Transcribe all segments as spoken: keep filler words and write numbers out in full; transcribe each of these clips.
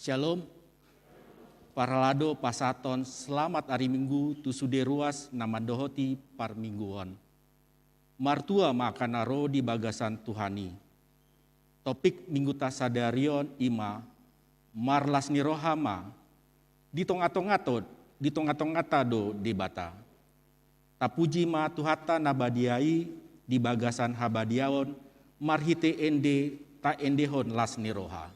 Shalom. Parhalado, pasahathon selamat ari Minggu tu sude ruas na mandohoti parmingguon. Martua ma angka na ro di bagasan Tuhan i. Topik Mingguta sadari on i ma, marlas ni roha ma, di tonga-tonga to, di tonga-tonganta do Debata. Tapuji ma Tuhanta na badia i di bagasan habadiaon, marhite ende taendehon las ni roha.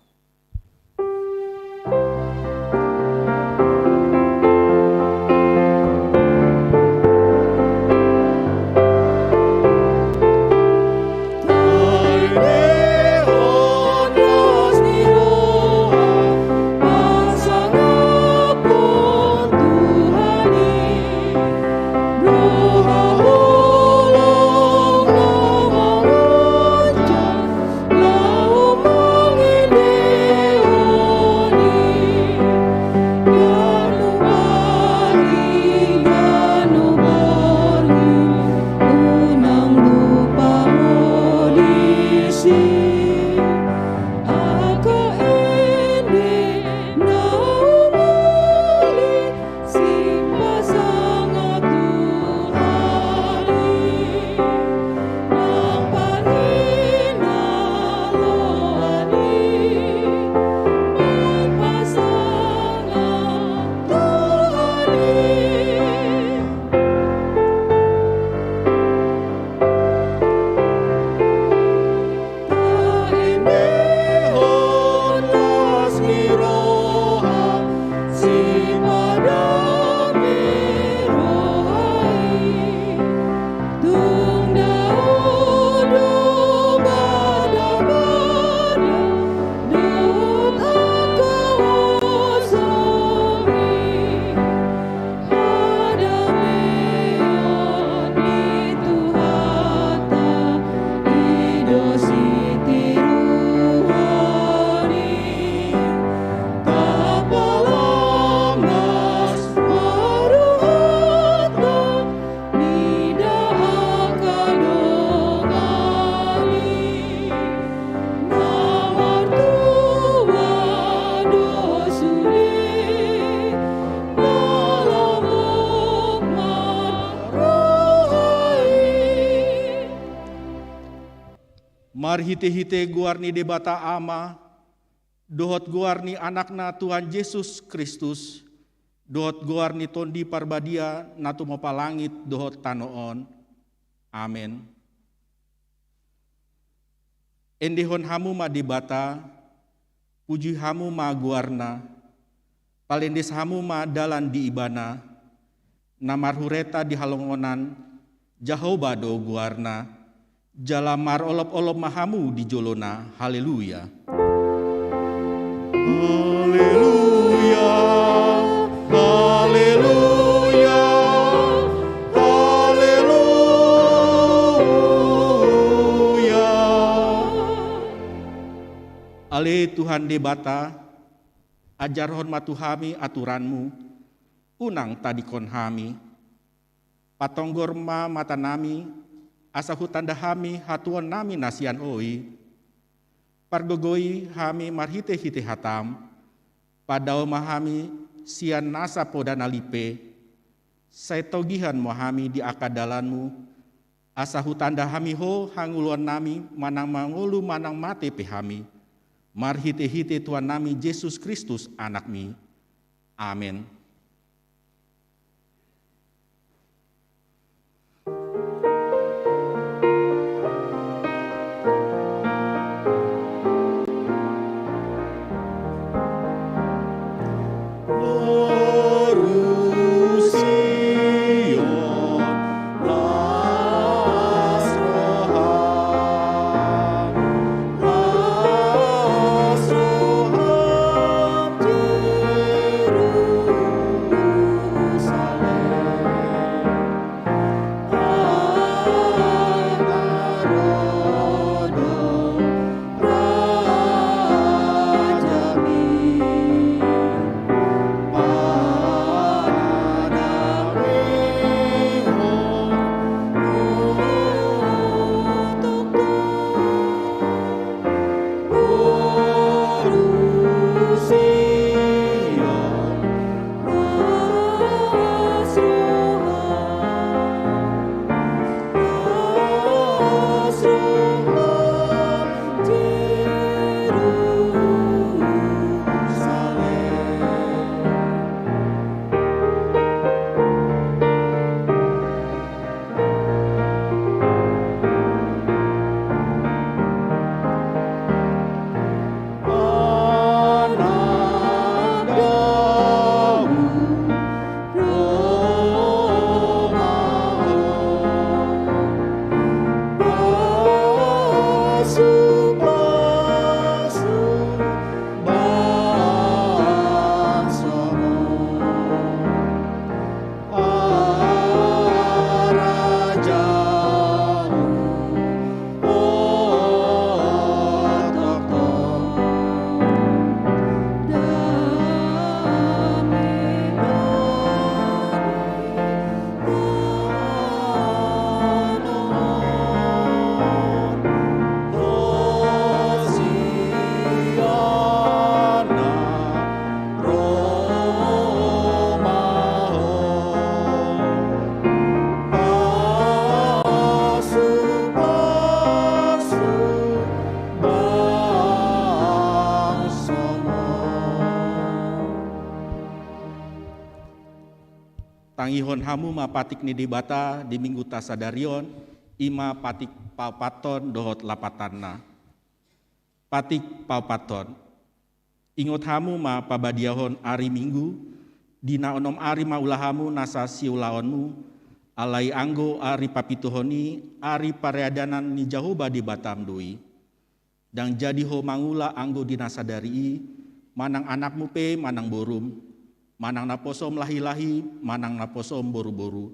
Marhite-hite goar ni Debata Ama, dohot goar ni Anakna Tuhan Jesus Kristus, dohot goar ni Tondi Parbadia na tumompa langit dohot tano on. Amen. Endehon hamu ma Debata, puji hamu ma goarna, palendes hamu ma dalan di Ibana, na marhureta di halongonan, Jahowa do goarna, jala marolop-olop ma hamu di jolona. Haleluya. Haleluya, haleluya, haleluya. Ale Tuhan Debata, ajarhon ma tu hami aturan-Mu, unang tadingkon hami. Patonggor ma matanami, asa hutanda hami hatuaonnami na sian Ho i. Pargogoi hami marhite-hite hataM, padao ma hami sian nasa poda na limpe, sai togihan ma hami di angka dalanMu, asa hutanda hami Ho hangoluannami manang mangolu manang mate pe hami, marhite-hite Tuhannami Jesus Kristus AnakMi. Amen. Tangihon hamu ma patik ni Debata di mingguta sadari on, i ma patik paopathon dohot lapatanna. Patik paopathon. Ingot hamu ma pabadiahon ari Minggu, di na onom ari ma ulahamu nasa siulaonmu, alai anggo ari papituhon i, ari paradanan ni Jahowa Debatam do i. Ndang jadi ho mangula anggo di na sadari i, manang anakmu pe manang borum, manang naposom lahilahi, manang naposom boruboru,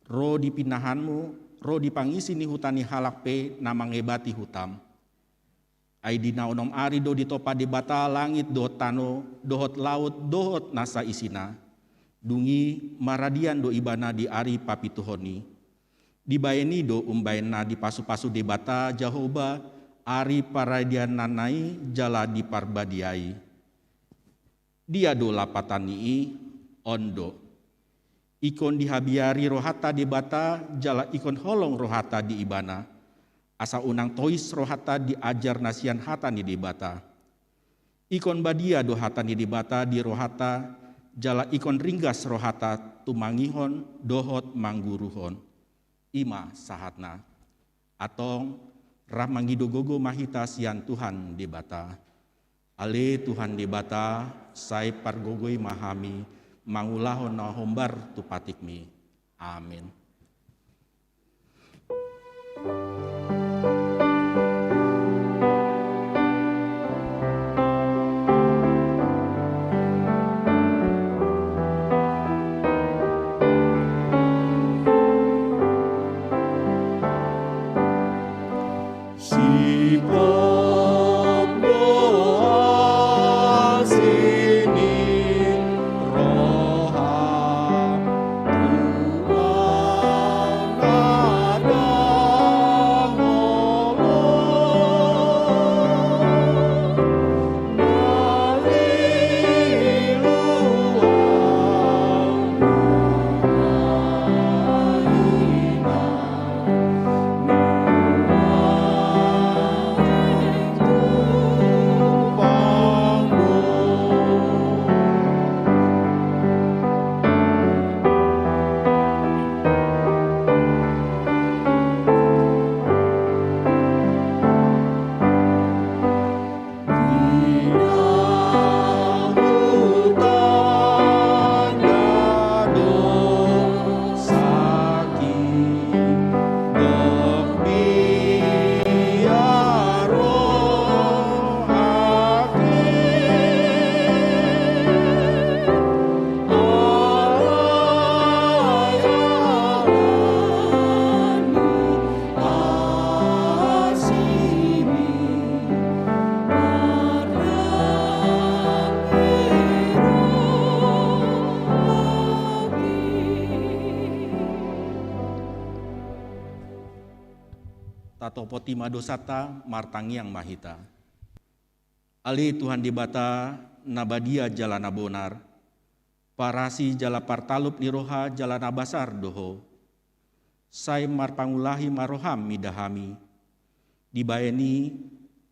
ro di pinahanmu, ro di pangisi ni huta ni halak pe na mangebati hutam. Ai di na onom ari do ditompa Debata langit dohot tano, dohot laut, dohot nasa isina. Dung i maradian do Ibana di ari papituhon i. Dibaen i do umbaen na dipasupasu Debata Jahowa ari paradiananna i jala diparbadiai. Dia do lapatan ni i? On do. Ingkon dihabiari rohanta Debata jala ingkon holong rohanta di Ibana, asa unang tois rohanta di ajar na sian hata ni Debata. Ingkon badia do hata ni Debata di rohanta, jala ingkon ringgas rohanta tumangihon dohot mangguruhon. I ma sahatna. Antong, rap mangido gogo ma hita sian Tuhan Debata. Ale Tuhan Debata, sai pargogoi ma hami mangulahon na hombar tu patikmi. Amen. Sipop do asi ni roha Tuhan na daholo. Tatopoti ma dosanta, martangiang ma hita. Ale Tuhan Debata, na badia jala na bonar, parasi jala partalup ni roha jala na basar do Ho. Sai marpangulahi ma roham mida hami. Dibaen i,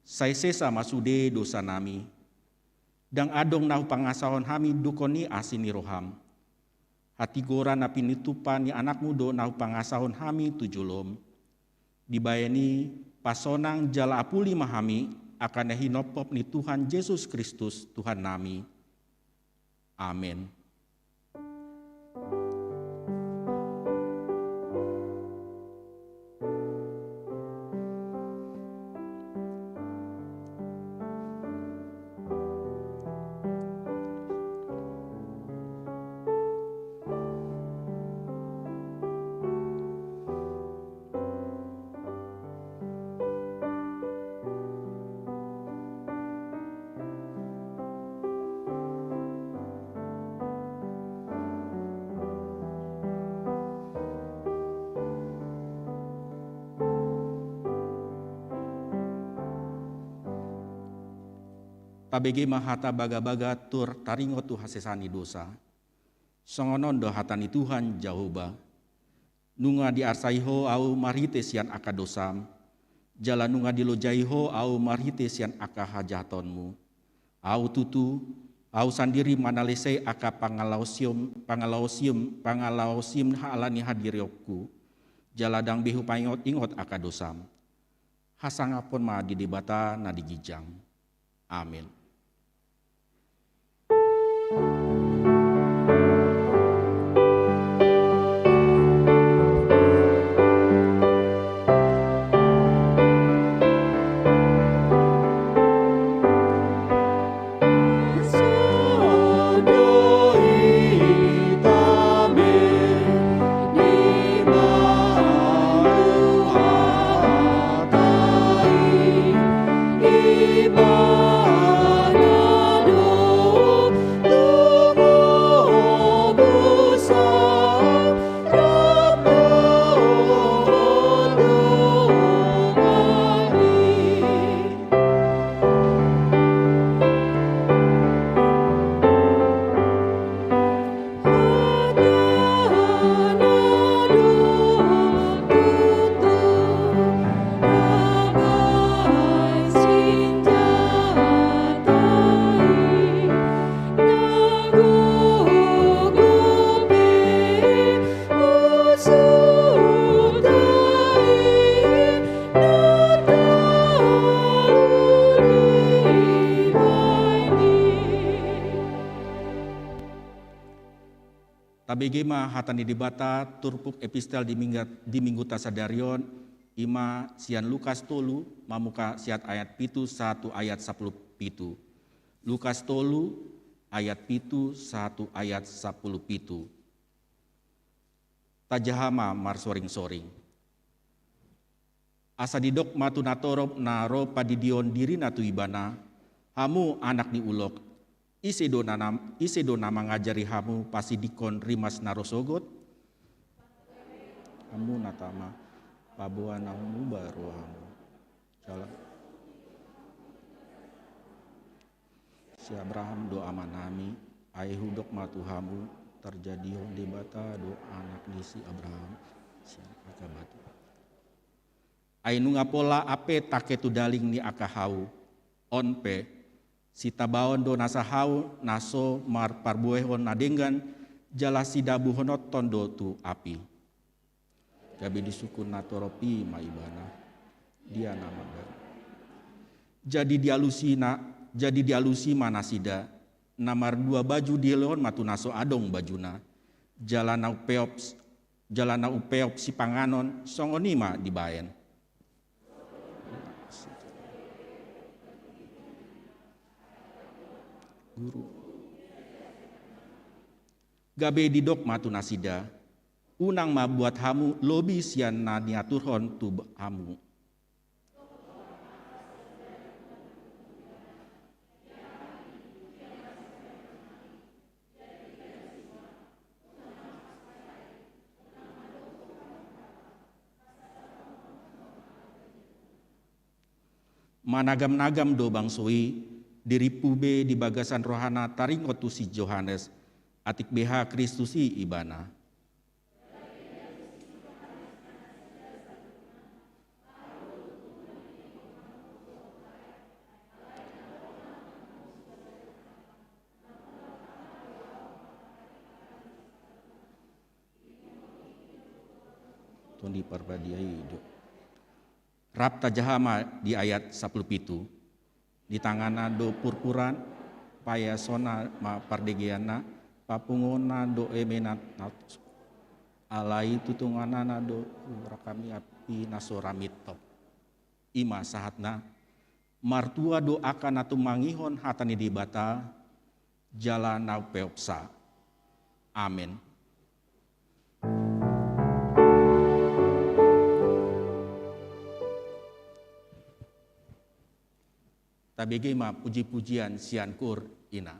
sai sesa ma sude dosanami. Ndang adong na hupangasahon hami dungkon ni asi ni roham. Hatigoran na pinitupa ni anakmu do na hupangasahon hami tu jolom. Dibaen i, pasonang jala apuli ma hami angka na hinophop ni Tuhan Jesus Kristus Tuhannami. Amen. Tabege ma hata bagabaga tor taringot tu hasesaan ni dosa. Songon on do hata ni Tuhan Jahowa. Nunga diarsai Ho ahu marhite sian angka dosam, jala nunga dilojai Ho ahu marhite sian angka hajahatonmu. Ahu tutu, Ahu sandiri manalesei angka pangalaosim, pangalaosim, pangalaosim ala ni hadirionku, jala ndang be hupaingot-ingot angka dosam. Hasangaphon ma di Debata na di ginjang. Amin. Tabege ma hata ni Debata turpuk epistel di mingga-, di mingguta sadari on, i ma sian Lukas tolu, mamungka sian ayat pitu sahat tu ayat sampulu pitu. Lukas tolu, ayat pitu sahat tu ayat sampulu pitu. Tajaha ma marsoring-soring. Asa didok ma tu natorop na ro padidihon dirina tu ibana, "Hamu anak ni ulok, ise do na, ise do na mangajari hamu pasidingkon rimas na ro sogot? Hamu na tama, paboa na humuba rohamu." Salah. Si Abraham do amanami, ai hudok ma tu hamu, tarjadihon Debata do anak ni si Abraham sian angka batu. Ai nunga pola ampe tangke tu daging ni angka hau, on pe, sitabaon do nasa hau na so marparbuehon na denggan, jala sidabuhononton do tu api. Gabe disungkun natorop i ma ibana. Dia na mambaen. Jadi dialusi na, jadi dialusi ma nasida, na mardua baju dielehon ma tu na so adong bajuna. Jala na umpeop, jala na umpeop sipanganon, songon i ma dibaen. Guru. Gabe didok ma tu nasida, "Unang ma buat hamu lobi sian na niaturhon tu hamu." Managam-nagam do bangso i, dirimpu be di bagasan rohana taringot tu si Johannes, atik beha Kristus i ibana. Tondi Parbadia i do. Rap tajaha ma di ayat sampulu pitu. Di tanganna do purpura, paiasonna ma pardegeanna, papunguonna do eme na, na, alai tu tanganna do ragam ni api na so ra mintop. I ma sahatna, martua do angka na tumangihon hata ni Debata, jala na umpeopsa. Amen. Tabege ma puji-pujian sian koor ina.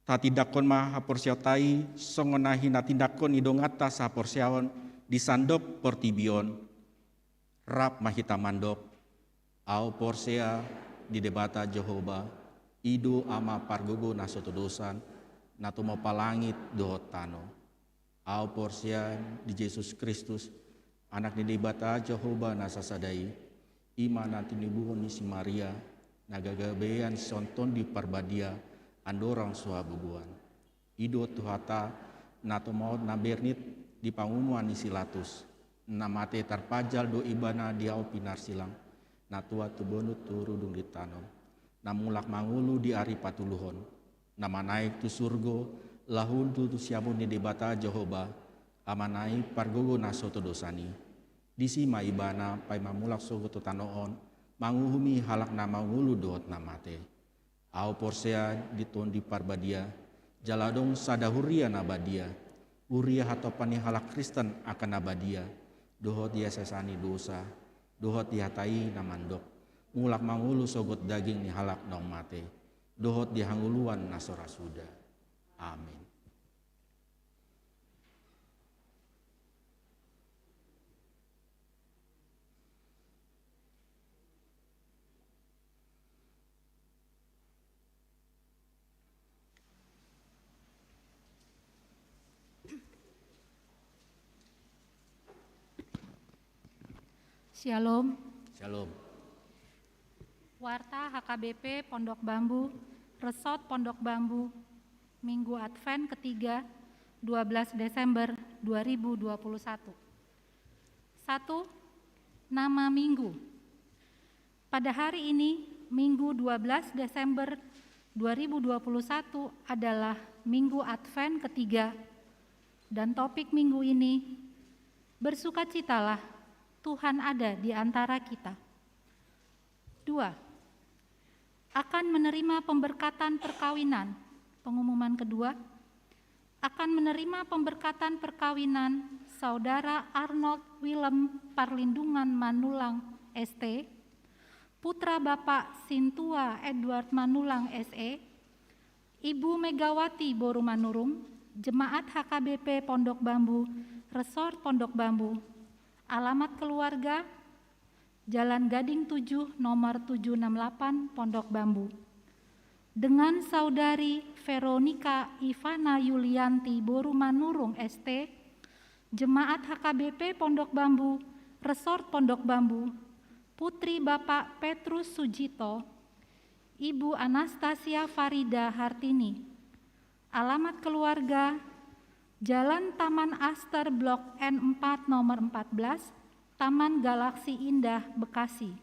Tatindanghon ma haporseaonta i songon na hinatindanghon ni donganta sahaporseaon di sandok portibi on. Rap ma hita mandok: Ahu porsea di Debata Jahowa, i do Ama pargogo na so todosan, na tumompa langit dohot tano. Ahu porsea di Jesus Kristus, Anak ni Debata Jahowa na sasada i, i ma na tinibuhon ni si Maria, na gagabean sian Tondi Parbadia, andorang so habugoan. I do Tuhanta, na tumaon na bernit di pangumoan ni si Latus, na mate tarpajal do Ibana di hau pinarsilang, na tuat tu bonut tu rudung di tano, na mulak mangolu di ari patoluhon, na manaek tu surgo, laho hundul tu siamun ni Debata Jahowa, Amana i pargogo na so todosan i. Disi ma Ibana paima mulak sogot tu tano on, manguhumi halak na mangolu dohot na mate. Ahu porsea di Tondi Parbadia, jala adong sada huria na badia, huria hatopan ni halak Kristen angka na badia, dohot di hasesaan ni dosa, dohot di hata i na mandok, mulak mangolu sogot daging ni halak naung mate, dohot di hangoluan na so ra suda. Amin. Syalom. Syalom. Warta H K B P Pondok Bambu, Resort Pondok Bambu, Minggu Advent ketiga, dua belas Desember dua ribu dua puluh satu. Satu, nama minggu. Pada hari ini, Minggu dua belas Desember dua ribu dua puluh satu, adalah Minggu Advent ketiga, dan topik minggu ini, Bersukacitalah, Tuhan ada di antara kita. Dua, akan menerima pemberkatan perkawinan. Pengumuman kedua, akan menerima pemberkatan perkawinan Saudara Arnold Willem Parlindungan Manulang, S T, putra Bapak Sintua Edward Manulang, S E, Ibu Megawati boru Manurung, Jemaat H K B P Pondok Bambu, Resort Pondok Bambu. Alamat keluarga, Jalan Gading tujuh, nomor tujuh enam delapan, Pondok Bambu. Dengan Saudari Veronica Ivana Yulianti boru Manurung, S T, Jemaat H K B P Pondok Bambu, Resort Pondok Bambu, putri Bapak Petrus Sujito, Ibu Anastasia Farida Hartini. Alamat keluarga, Jalan Taman Aster Blok N empat nomor empat belas, Taman Galaksi Indah, Bekasi.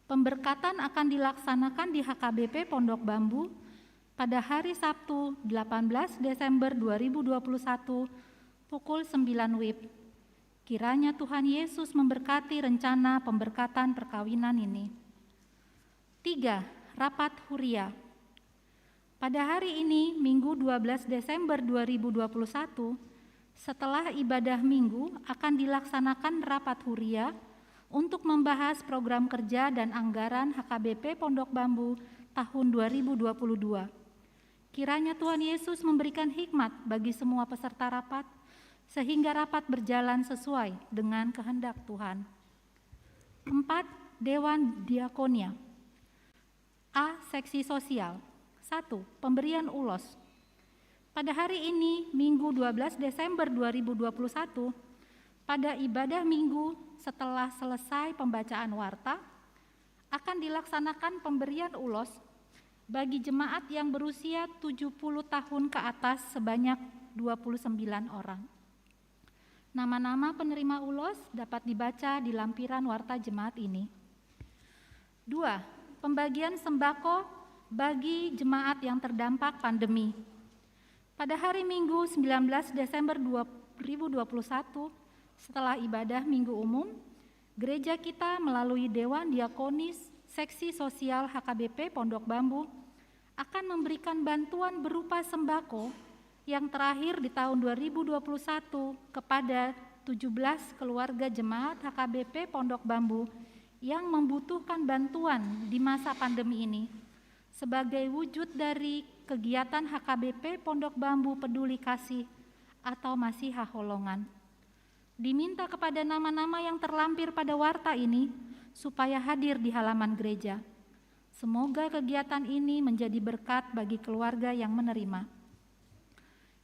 Pemberkatan akan dilaksanakan di H K B P Pondok Bambu pada hari Sabtu, delapan belas Desember dua ribu dua puluh satu, pukul sembilan wib. Kiranya Tuhan Yesus memberkati rencana pemberkatan perkawinan ini. Tiga, rapat huria. Pada hari ini, Minggu dua belas Desember dua ribu dua puluh satu, setelah ibadah Minggu akan dilaksanakan rapat huria untuk membahas program kerja dan anggaran H K B P Pondok Bambu tahun dua ribu dua puluh dua. Kiranya Tuhan Yesus memberikan hikmat bagi semua peserta rapat, sehingga rapat berjalan sesuai dengan kehendak Tuhan. Empat, Dewan Diakonia. A, seksi sosial. Satu, pemberian ulos. Pada hari ini, Minggu dua belas Desember dua ribu dua puluh satu, pada ibadah Minggu setelah selesai pembacaan warta, akan dilaksanakan pemberian ulos bagi jemaat yang berusia tujuh puluh tahun ke atas sebanyak dua puluh sembilan orang. Nama-nama penerima ulos dapat dibaca di lampiran warta jemaat ini. Dua, pembagian sembako bagi jemaat yang terdampak pandemi. Pada hari Minggu, sembilan belas Desember dua ribu dua puluh satu, setelah ibadah Minggu Umum, gereja kita melalui Dewan Diakonis Seksi Sosial H K B P Pondok Bambu akan memberikan bantuan berupa sembako yang terakhir di tahun dua ribu dua puluh satu kepada tujuh belas keluarga jemaat H K B P Pondok Bambu yang membutuhkan bantuan di masa pandemi ini, sebagai wujud dari kegiatan H K B P Pondok Bambu Peduli Kasih atau Masihaholongan. Diminta kepada nama-nama yang terlampir pada warta ini supaya hadir di halaman gereja. Semoga kegiatan ini menjadi berkat bagi keluarga yang menerima.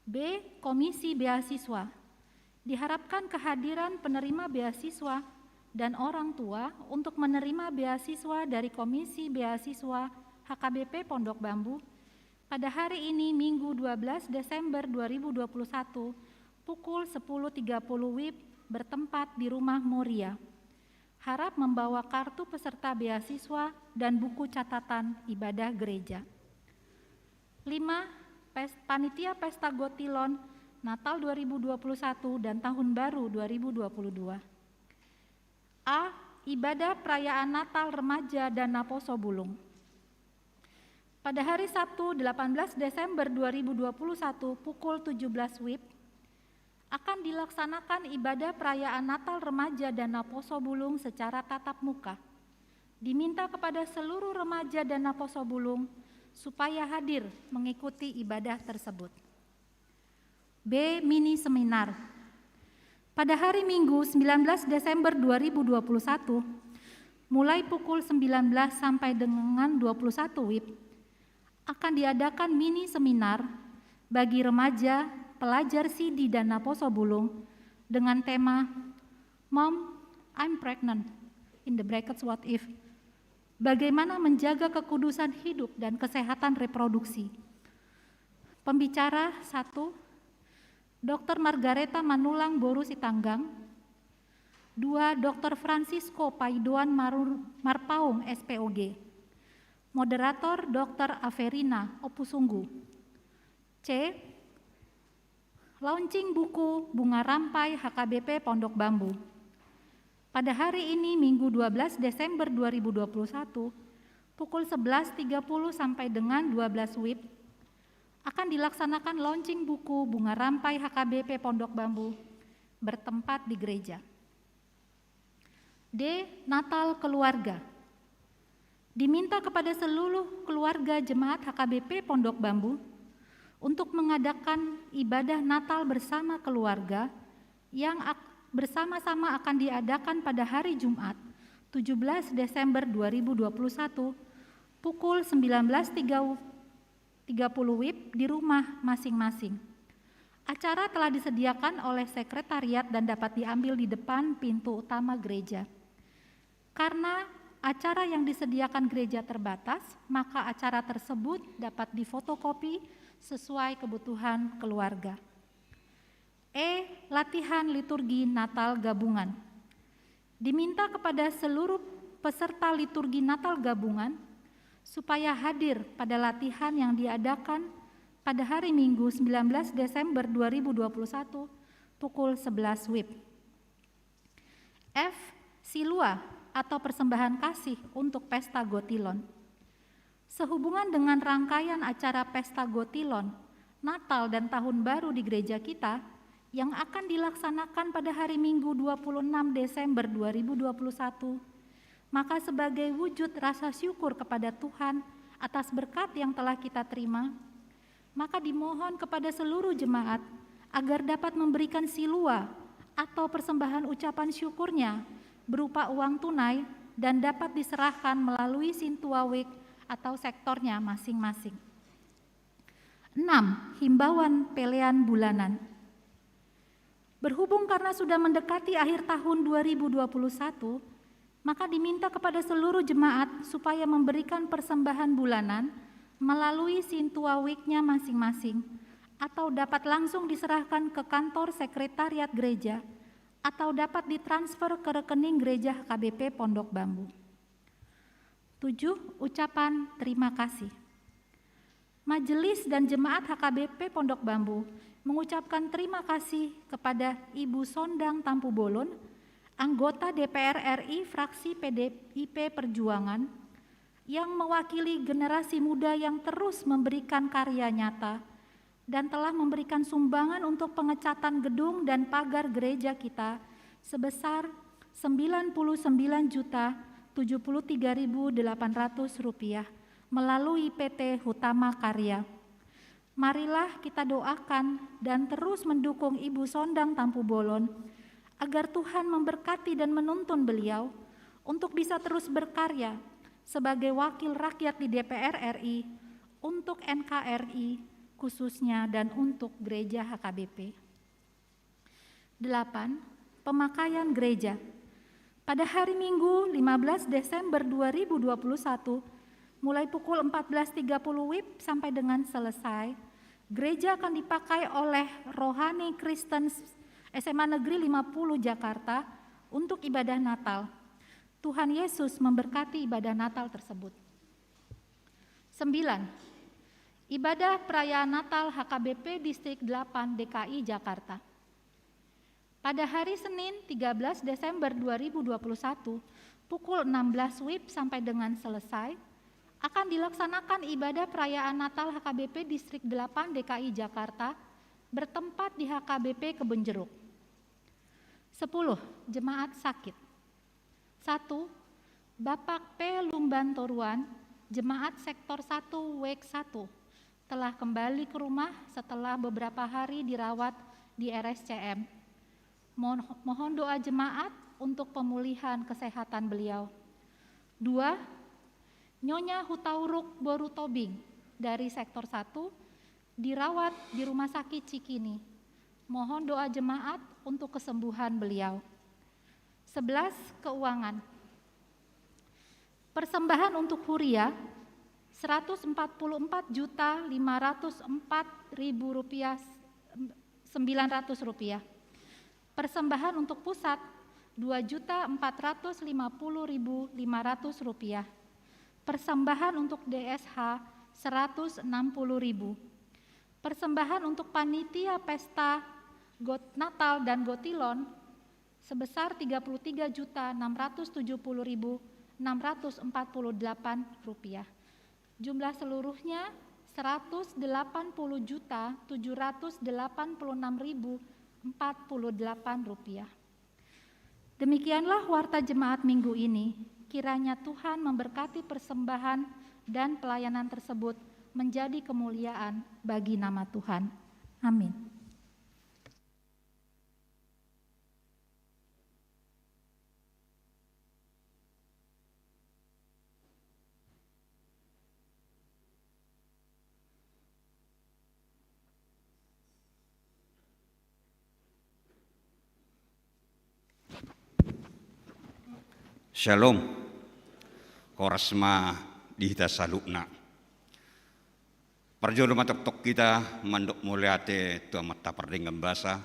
B. Komisi Beasiswa. Diharapkan kehadiran penerima beasiswa dan orang tua untuk menerima beasiswa dari Komisi Beasiswa H K B P Pondok Bambu pada hari ini, Minggu, dua belas Desember dua ribu dua puluh satu, pukul sepuluh tiga puluh W I B, bertempat di Rumah Moria. Harap membawa kartu peserta beasiswa dan buku catatan ibadah gereja. Lima, pes-, Panitia Pesta Gotilon Natal dua ribu dua puluh satu dan Tahun Baru dua ribu dua puluh dua. A. Ibadah perayaan Natal remaja dan Naposo Bulung. Pada hari Sabtu, delapan belas Desember dua ribu dua puluh satu, pukul tujuh belas W I B, akan dilaksanakan ibadah perayaan Natal remaja dan Naposo Bulung secara tatap muka. Diminta kepada seluruh remaja dan Naposo Bulung supaya hadir mengikuti ibadah tersebut. B. Mini seminar. Pada hari Minggu, sembilan belas Desember dua ribu dua puluh satu, mulai pukul sembilan belas sampai dengan dua puluh satu W I B, akan diadakan mini seminar bagi remaja, pelajar Sidi dan Naposo Bulung dengan tema Mom, I'm Pregnant, in the brackets, what if? Bagaimana menjaga kekudusan hidup dan kesehatan reproduksi. Pembicara satu, Doktor Margareta Manulang boru Sitanggang. Dua, Doktor Francisco Paidoan Marur-, Marpaung, S P O G. Moderator, Doktor Averina Opusunggu. C. Launching buku Bunga Rampai H K B P Pondok Bambu. Pada hari ini, Minggu, dua belas Desember dua ribu dua puluh satu, pukul sebelas tiga puluh sampai dengan dua belas W I B, akan dilaksanakan launching buku Bunga Rampai H K B P Pondok Bambu bertempat di gereja. D. Natal keluarga. Diminta kepada seluruh keluarga jemaat H K B P Pondok Bambu untuk mengadakan ibadah Natal bersama keluarga yang ak-, bersama-sama akan diadakan pada hari Jumat, tujuh belas Desember dua ribu dua puluh satu, pukul sembilan belas tiga puluh W I B di rumah masing-masing. Acara telah disediakan oleh sekretariat dan dapat diambil di depan pintu utama gereja. Karena acara yang disediakan gereja terbatas, maka acara tersebut dapat difotokopi sesuai kebutuhan keluarga. E. Latihan liturgi Natal gabungan. Diminta kepada seluruh peserta liturgi Natal gabungan supaya hadir pada latihan yang diadakan pada hari Minggu, sembilan belas Desember dua ribu dua puluh satu, pukul sebelas W I B. F. Silua atau persembahan kasih untuk Pesta Gotilon. Sehubungan dengan rangkaian acara Pesta Gotilon, Natal dan Tahun Baru di gereja kita yang akan dilaksanakan pada hari Minggu, dua puluh enam Desember dua ribu dua puluh satu, maka sebagai wujud rasa syukur kepada Tuhan atas berkat yang telah kita terima, maka dimohon kepada seluruh jemaat agar dapat memberikan silua atau persembahan ucapan syukurnya berupa uang tunai dan dapat diserahkan melalui sintua wik atau sektornya masing-masing. Enam, himbauan pelean bulanan. Berhubung karena sudah mendekati akhir tahun dua ribu dua puluh satu, maka diminta kepada seluruh jemaat supaya memberikan persembahan bulanan melalui sintua wiknya masing-masing, atau dapat langsung diserahkan ke kantor sekretariat gereja, atau dapat ditransfer ke rekening gereja H K B P Pondok Bambu. Tujuh, ucapan terima kasih. Majelis dan jemaat H K B P Pondok Bambu mengucapkan terima kasih kepada Ibu Sondang Tampubolon, anggota D P R R I fraksi P D I P Perjuangan, yang mewakili generasi muda yang terus memberikan karya nyata dan telah memberikan sumbangan untuk pengecatan gedung dan pagar gereja kita sebesar sembilan puluh sembilan juta tujuh puluh tiga ribu delapan ratus rupiah melalui P T Hutama Karya. Marilah kita doakan dan terus mendukung Ibu Sondang Tampubolon, agar Tuhan memberkati dan menuntun beliau untuk bisa terus berkarya sebagai wakil rakyat di D P R R I untuk N K R I khususnya dan untuk Gereja H K B P. Delapan, pemakaian gereja. Pada hari Minggu, lima belas Desember dua ribu dua puluh satu, mulai pukul empat belas tiga puluh W I B sampai dengan selesai, gereja akan dipakai oleh Rohani Kristen S M A Negeri lima puluh Jakarta untuk ibadah Natal. Tuhan Yesus memberkati ibadah Natal tersebut. Sembilan, ibadah perayaan Natal H K B P Distrik delapan D K I Jakarta. Pada hari Senin, tiga belas Desember dua ribu dua puluh satu, pukul enam belas W I B sampai dengan selesai, akan dilaksanakan ibadah perayaan Natal H K B P Distrik delapan D K I Jakarta bertempat di H K B P Kebun Jeruk. Sepuluh, jemaat sakit. Satu, Bapak P. Lumban Toruan, jemaat sektor satu W E K satu, telah kembali ke rumah setelah beberapa hari dirawat di R S C M. Mohon, mohon doa jemaat untuk pemulihan kesehatan beliau. Dua, Nyonya Hutauruk boru Tobing dari sektor satu dirawat di Rumah Sakit Cikini. Mohon doa jemaat untuk kesembuhan beliau. Sebelas, keuangan. Persembahan untuk huria, seratus empat puluh empat juta lima ratus empat ribu rupiah, sembilan ratus rupiah. Persembahan untuk pusat, dua juta empat ratus lima puluh ribu lima ratus rupiah. Persembahan untuk D S H, seratus enam puluh ribu. Persembahan untuk panitia pesta Got Natal dan Gotilon sebesar tiga puluh tiga juta enam ratus tujuh puluh ribu enam ratus empat puluh delapan rupiah. Jumlah seluruhnya seratus delapan puluh juta tujuh ratus delapan puluh enam ribu empat puluh delapan rupiah. Demikianlah warta jemaat minggu ini. Kiranya Tuhan memberkati persembahan dan pelayanan tersebut menjadi kemuliaan bagi nama Tuhan. Amin. Syalom. Horas ma di hita saluhutna. Parjolo ma tongtong hita mandok mauliate tu Amanta Pardenggan Basa,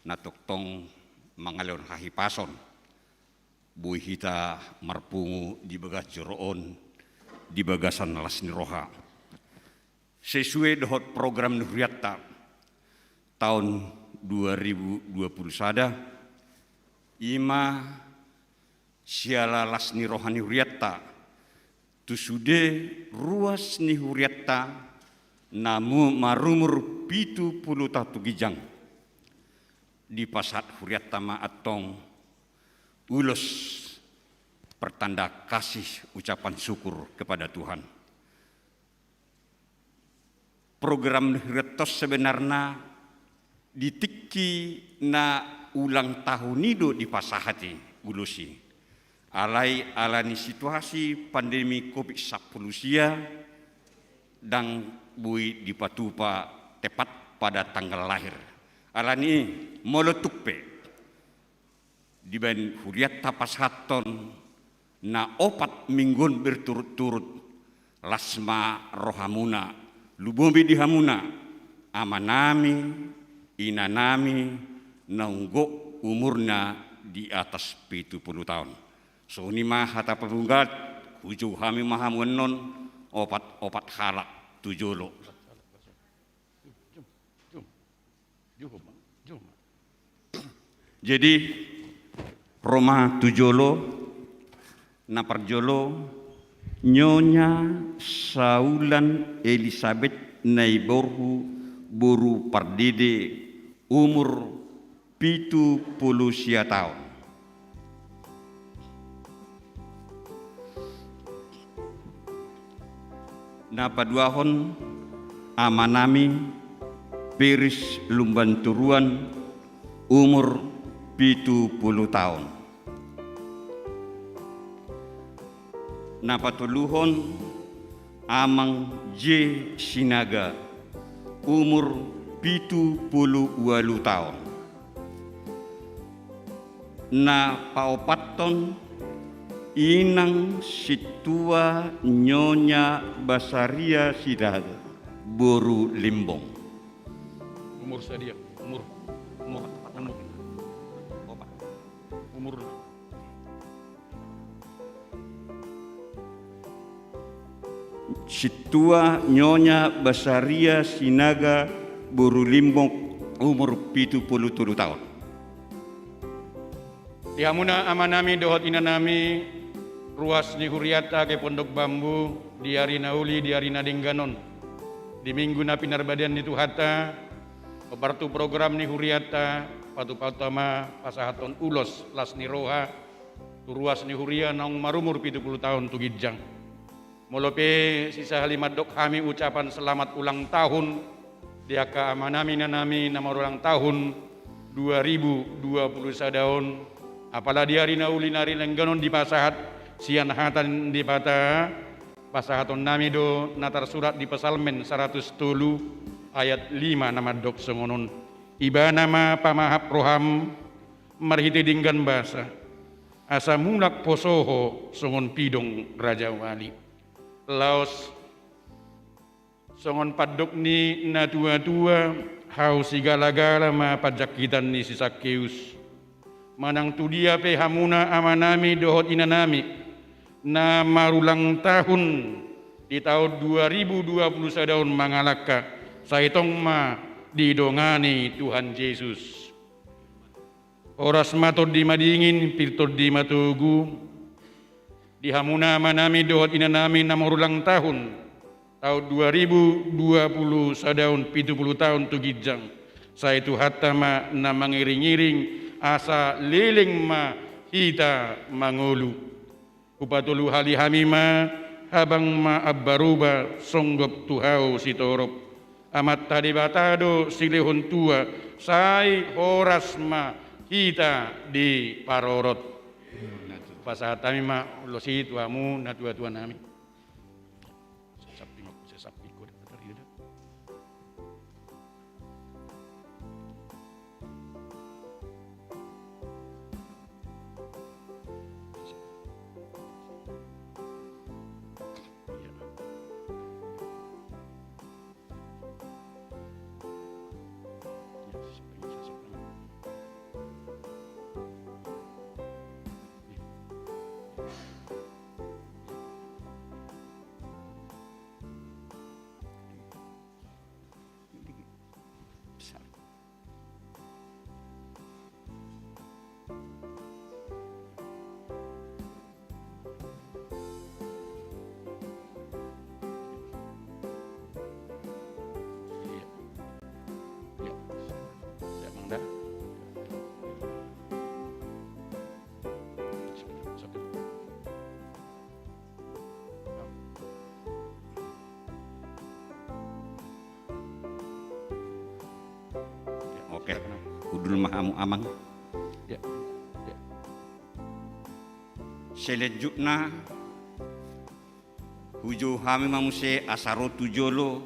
na tongtong mangalehon hahipason boi hita marpungu di bagas joro on, di bagasan las ni roha. Sesuai dohot program ni hurianta taon dua ribu dua puluh sada, i ma siala las ni roha ni hurianta, tu sude ruas ni hurianta na mu-, marumur pitu pulu taon tu ginjang, dipasahat hurianta ma antong ulos pertanda kasih, ucapan syukur kepada Tuhan. Program ni hurianta on sebenarna di tingki na ulang tahun i do dipasahat i ulos i. Alai ala ni situasi pandemi covid sampulu sia, ndang boi dipatupa tepat pada tanggal lahir. Ala ni i, molo tung pe dibaen hurianta pasahathon na opat minggu on berturut-turut, las ma rohamuna, lumobi di hamuna amanami, inanami, naung gok umurna di atas pitu pulu taon. Songon i ma hata pamungka, hujou hami ma hamu annon opat-opat halak tu jolo. Jadi, ro ma tu jolo, na parjolo, Nyonya Saulan Elisabet Naiborhu boru Pardede, umur pitu pulu sia taon. Na paduahon, amanami Piris Lumban Turuan, umur pitu pulu taon. Na patoluhon, Amang J Sinaga, umur pitu pulu ualu taon. Na paopathon, Inang Sintua Nyonya Basaria Sinaga boru Limbong. Umur sadia? Umur. Umur. Umur. Umur. Sintua Nyonya Basaria Sinaga boru Limbong, umur pitu pulu tolu taon. Di hamuna amanami dohot inanami, ruas ni hurianta age Pondok Bambu, di ari na uli, di ari na denggan on, di Minggu na pinarbadean ni Tuhanta, hombar tu program ni hurianta, patupatupa ma pasahathon ulos las ni roha tu ruas ni huria naung marumur pitu pulu taon tu ginjang. Molo pe sisahali mandok hami ucapan selamat ulang tahun di angka amanami inanami na marulang tahun dua ribu dua puluh sada on, apala di ari na uli, na ari na denggan on dipasahat sian hata ni Debata, pasahatonnami do na tarsurat di Psalmen saratus tolu ayat lima na mandok songon on: Ibana ma pamahap roham marhite denggan basa, asa mulak poso ho songon pidong rajawali. Laos songon pandok ni natuatua, hau sigalagala ma panjangkitan ni si Sakkeus. Manang tudia pe hamuna amanami dohot inanami na marulang tahun di taon dua ribu dua puluh sada on mangalangka, sai tong ma didongani Tuhan Jesus. Horas ma tondi madingin, pir tondi matogu di hamuna amanami dohot inanami na marulang tahun taon dua ribu dua puluh sada on pitu pulu taon tu ginjang. Sai Tuhanta ma na mangiringiring asa leleng ma hita mangolu. Hupatolu hali hami ma, habang ma ambaroba songgop tu hau sitorop. Amanta Debata do silehon tua, sai horas ma hita diparorot. Pasahat hami ma ulos i tu hamu natuatuanami. Oke, hundul ma hamu amang. Ya. Ya. Selanjutna, hujou hami ma muse asa ro tu jolo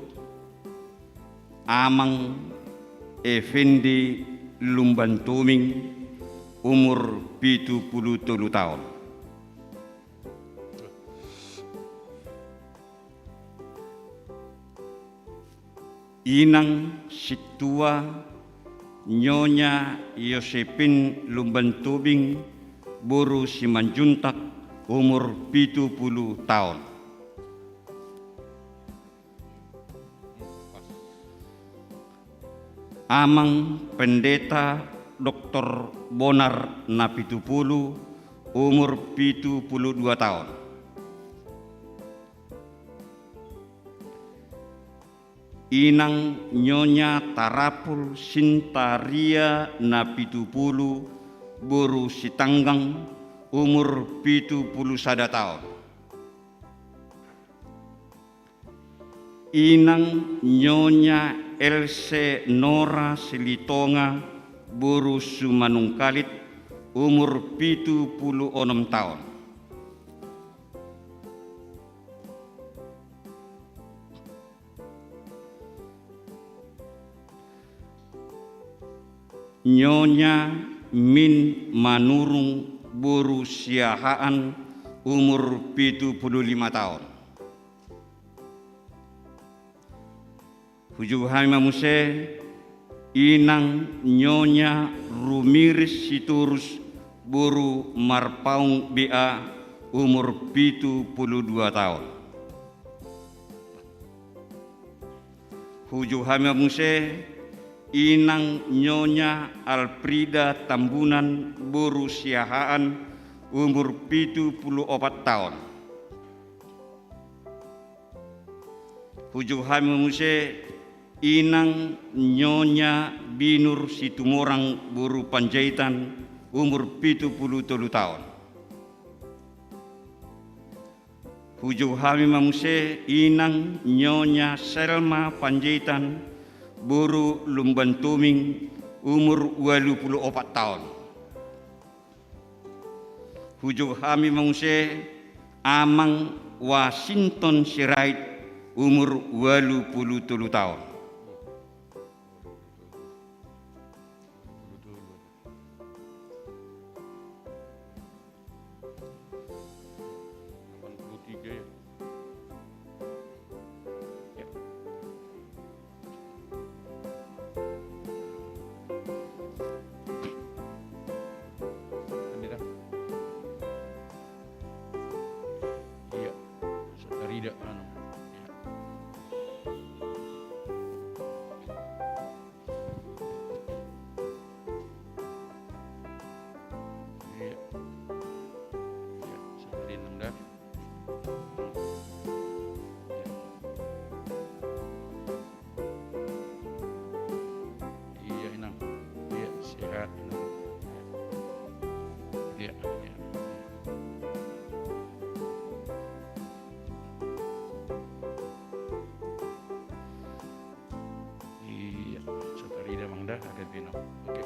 Amang Effendi Lumban Toming, umur pitu pulu tolu taon. Inang Sintua Nyonya Yosepin Lumban Tobing boru Simanjuntak, umur pitu pulu taon. Amang Pendeta Doktor Bonar Napitupulu, umur pitu pulu dua taon. Inang Nyonya Tarapul Sinta Ria Napitupulu, boru Sitanggang, umur pitu pulu sada taon. Inang Nyonya Else Nora Silitonga, boru Sumanungkalit, umur pitu pulu onom taon. Nyonya Min Manurung, boru Siahaan, umur pitu pulu lima taon. Hujou hami ma muse Inang Nyonya Rumiris Sitorus, boru Marpaung B A, umur pitu pulu dua taon. Hujou hami ma muse Inang Nyonya Alfrida Tambunan, boru Siahaan, umur pitu pulu opat taon. Hujou hami ma muse Inang Nyonya Binur Situmorang, boru Panjaitan, umur pitu pulu tolu taon. Hujou hami ma muse Inang Nyonya Selma Panjaitan, boru Lumbantuming, umur ualu pulu opat taon. Hujou hami ma muse Amang Wasinton Sirait, umur ualu pulu tolu taon. Iya, satarida anu. Iya. Iya. Iya, satarida nang da. Iya, Inang. Iya, sehat, Inang. Iya, iya. Iya, satarida, Amang, da, agak bino. Oke.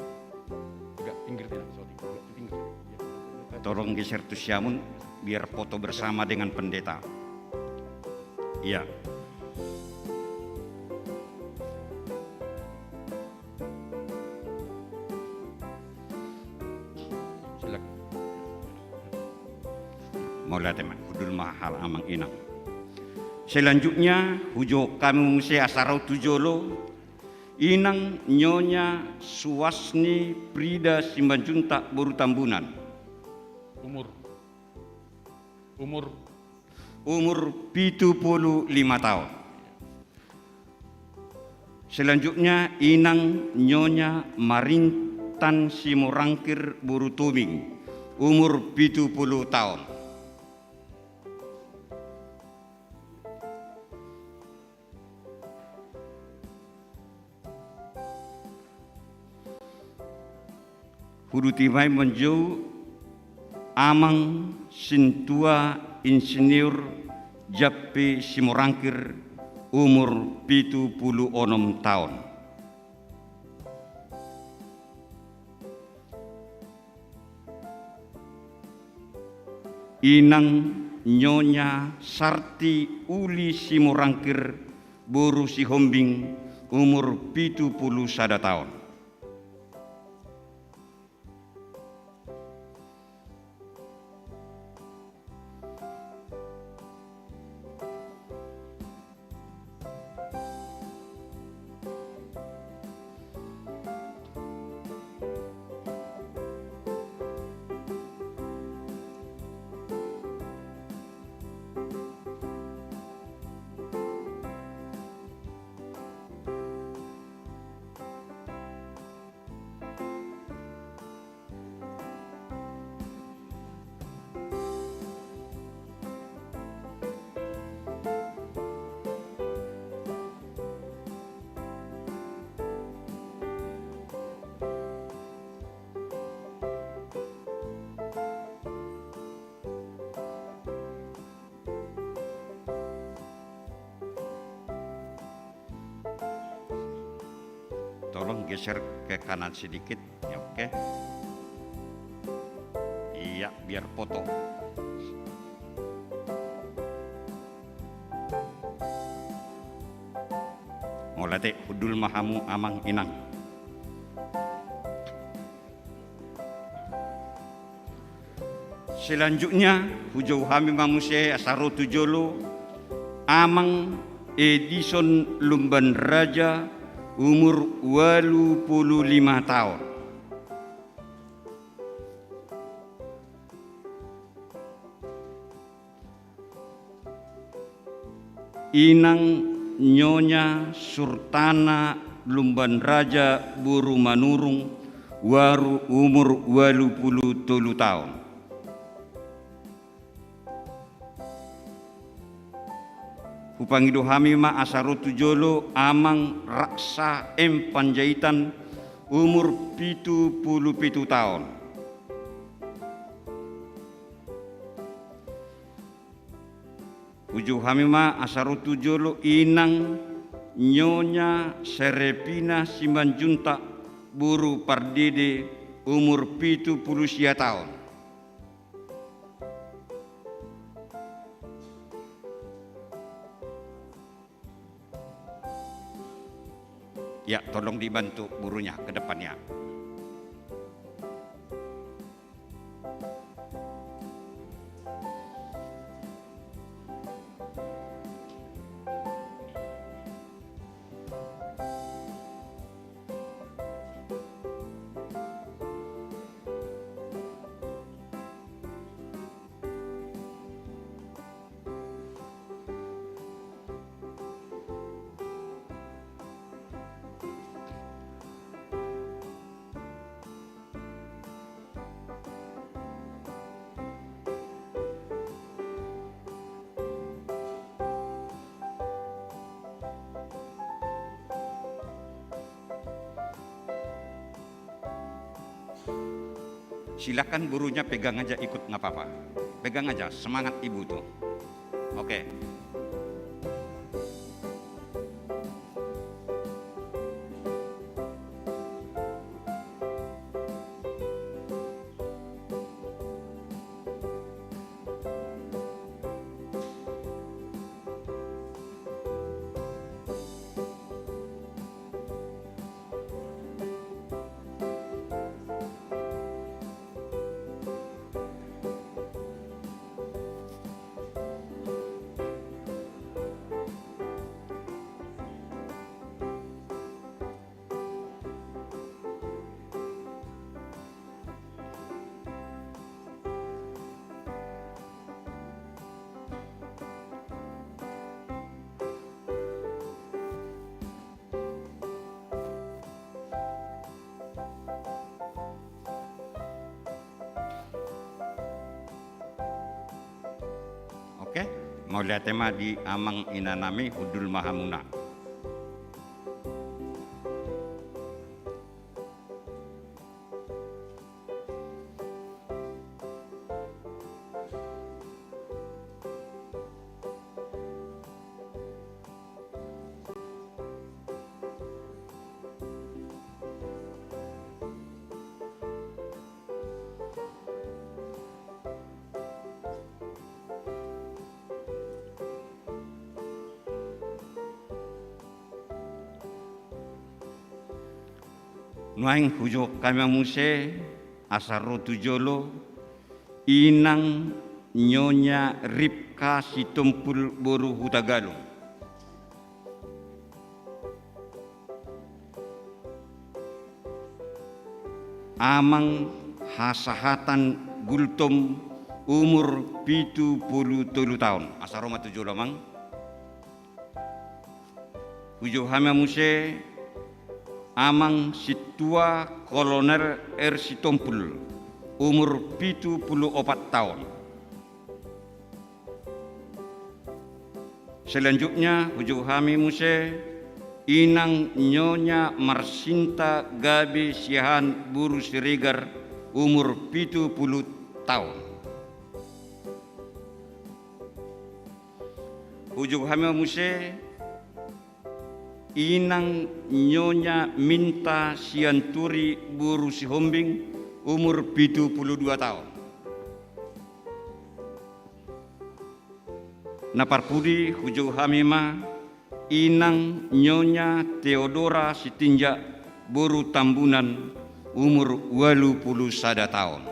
Agak pinggir, Inang, sorry. Agak pinggir. Iya. Tolong geser tu siamun, biar foto bersama dengan pendeta. Iya. Silakan. Mauliate ma, hundul ma halak amang inang. Selanjutnya, hujou hami muse asa ro tu jolo, Inang Nyonya Suasni Prida Simanjuntak boru Tambunan. Umur. Umur. Umur pitu pulu lima taon. Selanjutnya, Inang Nyonya Marintan Simorangkir boru Tuming, umur pitu pulu taon. Huduti ma i manjou Amang Sintua Insinyur Jampi Simorangkir, umur pitu pulu onom taon. Inang Nyonya Sarti Uli Simorangkir boru Sihombing, umur pitu pulu sada taon. Tolong geser ke kanan sedikit. Ya, oke. Iya, biar foto. Mauliate, hundul ma hamu amang inang. Selanjutnya, hujou hami ma muse asa ro tu jolo Amang Edison Lumban Raja, umur ualu pulu lima taon. Inang Nyonya Surtana Lumban Raja boru Manurung, waru umur ualu pulu tolu taon. Hupangido hami ma asa ro tu jolo Amang Raksa M Panjaitan, umur pitu pulu pitu taon. Hujou hami ma asa ro tu jolo Inang Nyonya Serepina Simanjuntak boru Pardede, umur pitu pulu sia taon. Ya, tolong dibantu borunya ke depannya. Silakan borunya pegang aja ikut, nggak apa-apa. Pegang aja, semangat ibu tuh. Oke. Oke, mauliate ma di amang inanami, hundul ma hamuna. Nuaeng hujou hami ma muse asa ro tu jolo Inang Nyonya Ripka Sitompul boru Hutagalung. Amang Hasahatan Gultom, umur pitu pulu tolu taon. Asa ro ma tu jolo amang. Hujou hami ma muse Amang Sintua Kolonel R. Sitompul, umur pitu pulu opat taon. Selanjutnya, hujou hami muse Inang Nyonya Marsinta Gabe Siahaan boru Siregar, umur pitu pulu taon. Hujou hami ma muse inang Nyonya Minta Sianturi boru Sihombing, umur pitu pulu dua taon. Na parpudi hujou hami ma inang Nyonya Teodora Sitinjak boru Tambunan, umur ualu pulu sada taon.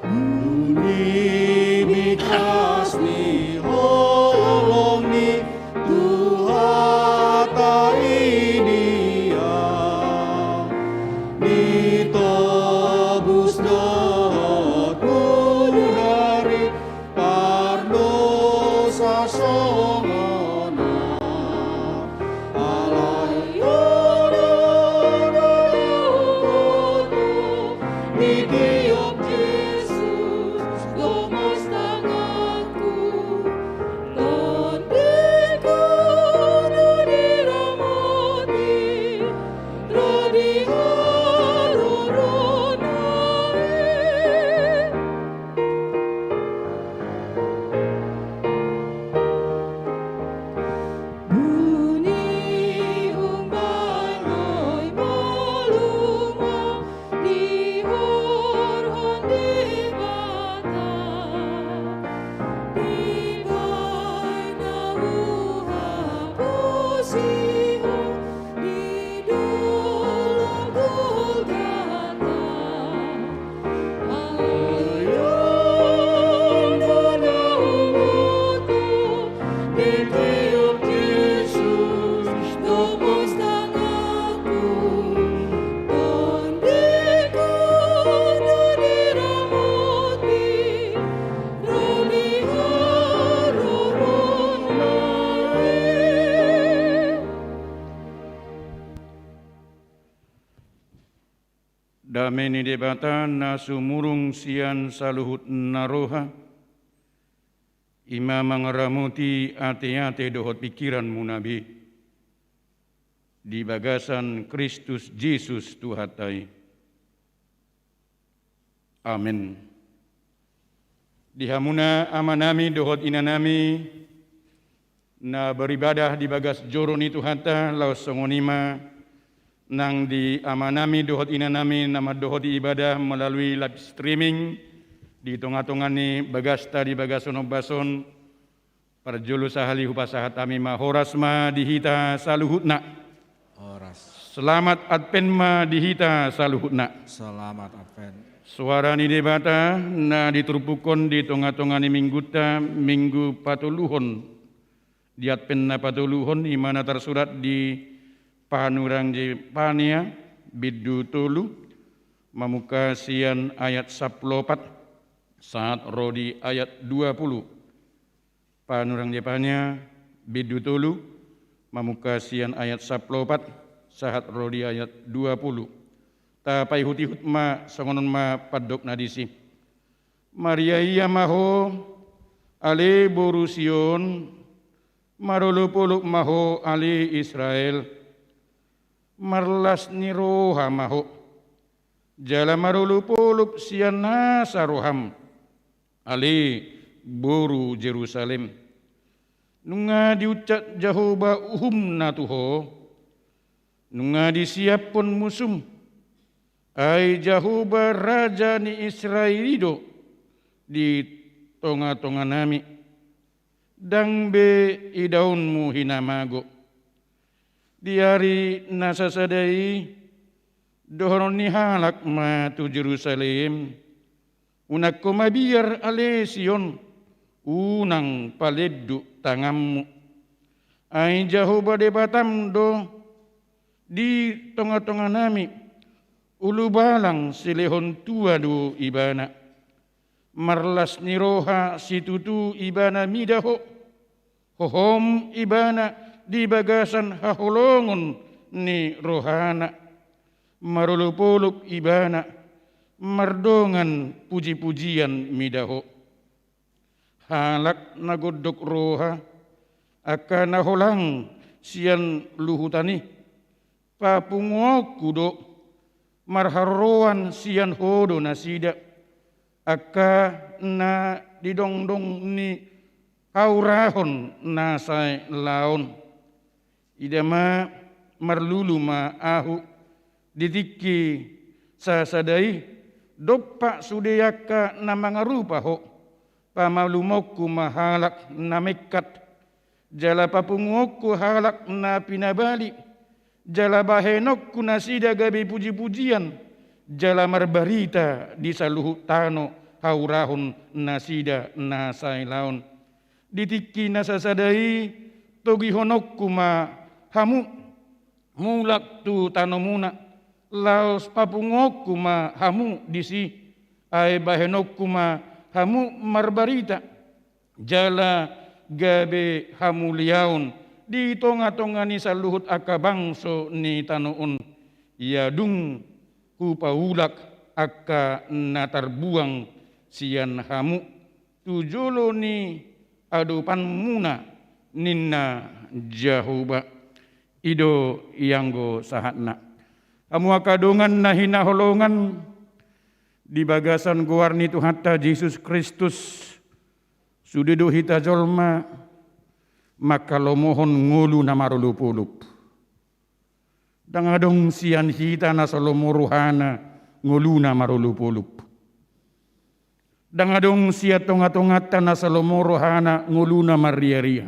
Nunga binahen ni holong ni Tuhanta i dia, ditobus dohot mudar i pardosa songon on. Alai on do na huboto, ditiop Jesus gomos tanganku, tondingku na diramoti ro di harorona i. Dung i umbahen boi malum ma dihorhon Debata, dibahen na huhaposihon di dolok Golgata. Alai on do na huboto, ditiop Jesus gomos tanganku, tondingku na diramoti ro di harorona i. Dame ni Debata na sumurung sian saluhut na roha, i ma mangaramoti ateate dohot pingkiranmuna be, di bagasan Kristus Jesus Tuhanta i. Amen. Di hamuna amanami dohot inanami na beribadah di bagas joro ni Tuhanta, laos songon i ma Nang di amanami dohot inanami na mandohoti ibadah melalui live streaming di tonga-tonga ni bagasta di bagasan ombas on, parjolo sahali hupasahat hami ma horas ma di hita saluhutna. Horas. Selamat Advent ma di hita saluhutna. Selamat Advent. Suara ni Debata na diturpukhon di tonga-tonga ni minggunta, minggu patoluhon di Advent na patoluhon, i ma na tarsurat di Panurirang Zefania, bindu tolu, mamungka sian ayat sampulu opat sahat ro di ayat dua pulu. Panurirang Zefania, bindu tolu, mamungka sian ayat sampulu opat sahat ro di ayat dua pulu. Tapaihut-ihut ma, songon on ma pandokna disi. Mariaia ma ho, ale boru Sion, marolop-olop ma ho, ale Israel. Marlas ni roha ma ho, jala marolop-olop sian nasa roham, ale boru Jerusalem. Nunga diuncap Jahowa uhumna tu ho, nunga disiaphon musum. Ai Jahowa, Raja ni Israel i do di tonga-tonganami, ndang be idaonmu hinamago. Di ari na sasada i, dohonon ni halak ma tu Jerusalem, unang ho mabiar, ale Sion, unang palenduk tanganmu. Ai Jahowa Debatam do di tonga-tonganami, ulubalang silehon tua do ibana. Marlas ni roha situtu ibana mida ho, hohom ibana di bagasan haholongon ni rohana. Marolop-olop ibana, mardongan puji-pujian mida ho. Halak na gondok roha, angka na holang sian luhutan i, papunguonku do, marharoroan sian ho do nasida, angka na didongdong ni haurahon na saelaon. Ida ma, marlulu ma ahu di tingki sasada i, dompak sude angka na mangarupa ho. Pamalumonku ma halak na mengkat, jala papunguonku halak na pinabali, jala bahenonku nasida gabe puji-pujian, jala marbarita di saluhut tano haurahon nasida na saelaon. Di tingki na sasada i, togihononku ma hamu mulak tu tanomuna, laos papunguonku ma hamu disi, ai bahenonku ma hamu marbarita, jala gabe hamuliaon di tonga-tonga ni saluhut angka bangso ni tano on. Ia dung hupaulak angka na tarbuang sian hamu tu jolo ni adopanmuna, ninna Jahowa. I do ianggo sahatna. Hamu angka dongan na hinaholongan di bagasan goar ni Tuhanta Jesus Kristus, sude do hita jolma mangkalomohon ngolu na marolop-olop. Ndang adong sian hita na so lomo rohana ngoluna marolop-olop. Ndang adong sian tonga-tonganta na so lomo rohana ngoluna marria-ria.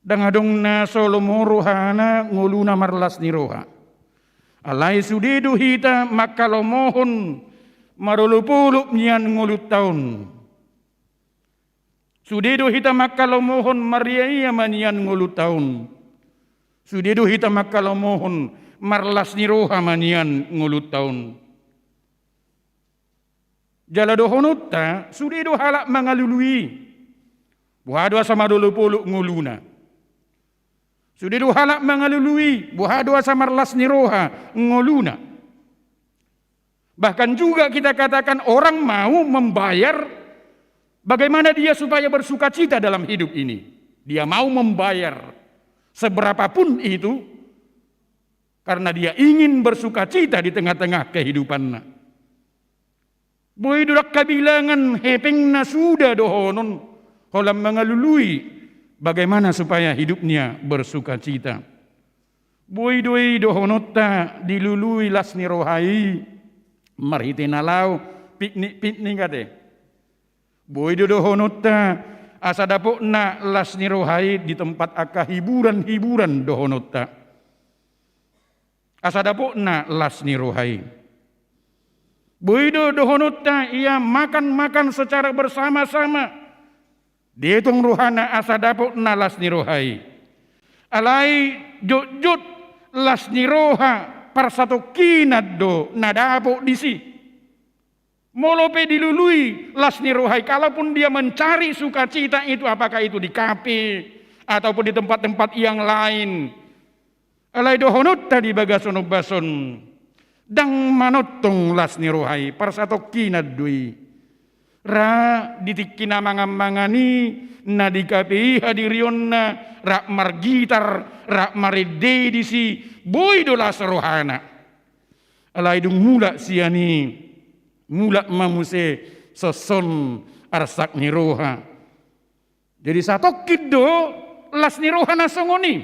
Ndang adong na so lomo rohana ngoluna marlas ni roha. Alai sude do hita mangkalomohon marolop-olop nian ngolunta on. Sude do hita mangkalomohon marria-ria ma nian ngolunta on. Sude do hita mangkalomohon marlas ni roha ma nian ngolunta on. Jala dohononta, sude do halak mangalului, boha do asa marolop-olop ngoluna. Sude do halak mangalului, boha do asa marlas ni roha ngoluna. Bahkan juga kita katakan orang mau membayar bagaimana dia supaya bersukacita dalam hidup ini. Dia mau membayar seberapapun itu karena dia ingin bersukacita di tengah-tengah kehidupannya. Boi do ndang habilangan hepengna suda dohonon, holan mangalului bagaimana supaya hidupnya bersukacita. Boi do i dohononta dilului las ni roha i marhite na laho piknik-piknik ate. Boi do dohononta asa dapotna las ni roha i di tempat angka hiburan-hiburan dohononta. Asa dapotna las ni roha i. Boi do dohononta ia makan-makan secara bersama-sama. Dietong rohana asa dapotna las ni roha i. Alai jotjot las ni roha parsatongkinan do na dapot disi. Molo pe dilului las ni roha i, kalaupun dia mencari sukacita itu, apakah itu di kafe ataupun di tempat-tempat yang lain, alai dohononta di bagasan ombas on, ndang manongtong las ni roha i, parsatongkinan do i. Ra di tingki na mangan-mangan i, na di kafe i hadirionna, rap margitar, rap marende disi, boi do las rohana. Alai dung mulak sian i, mulak ma muse songon arsak ni roha. Jadi satongkin do las ni roha na songon i.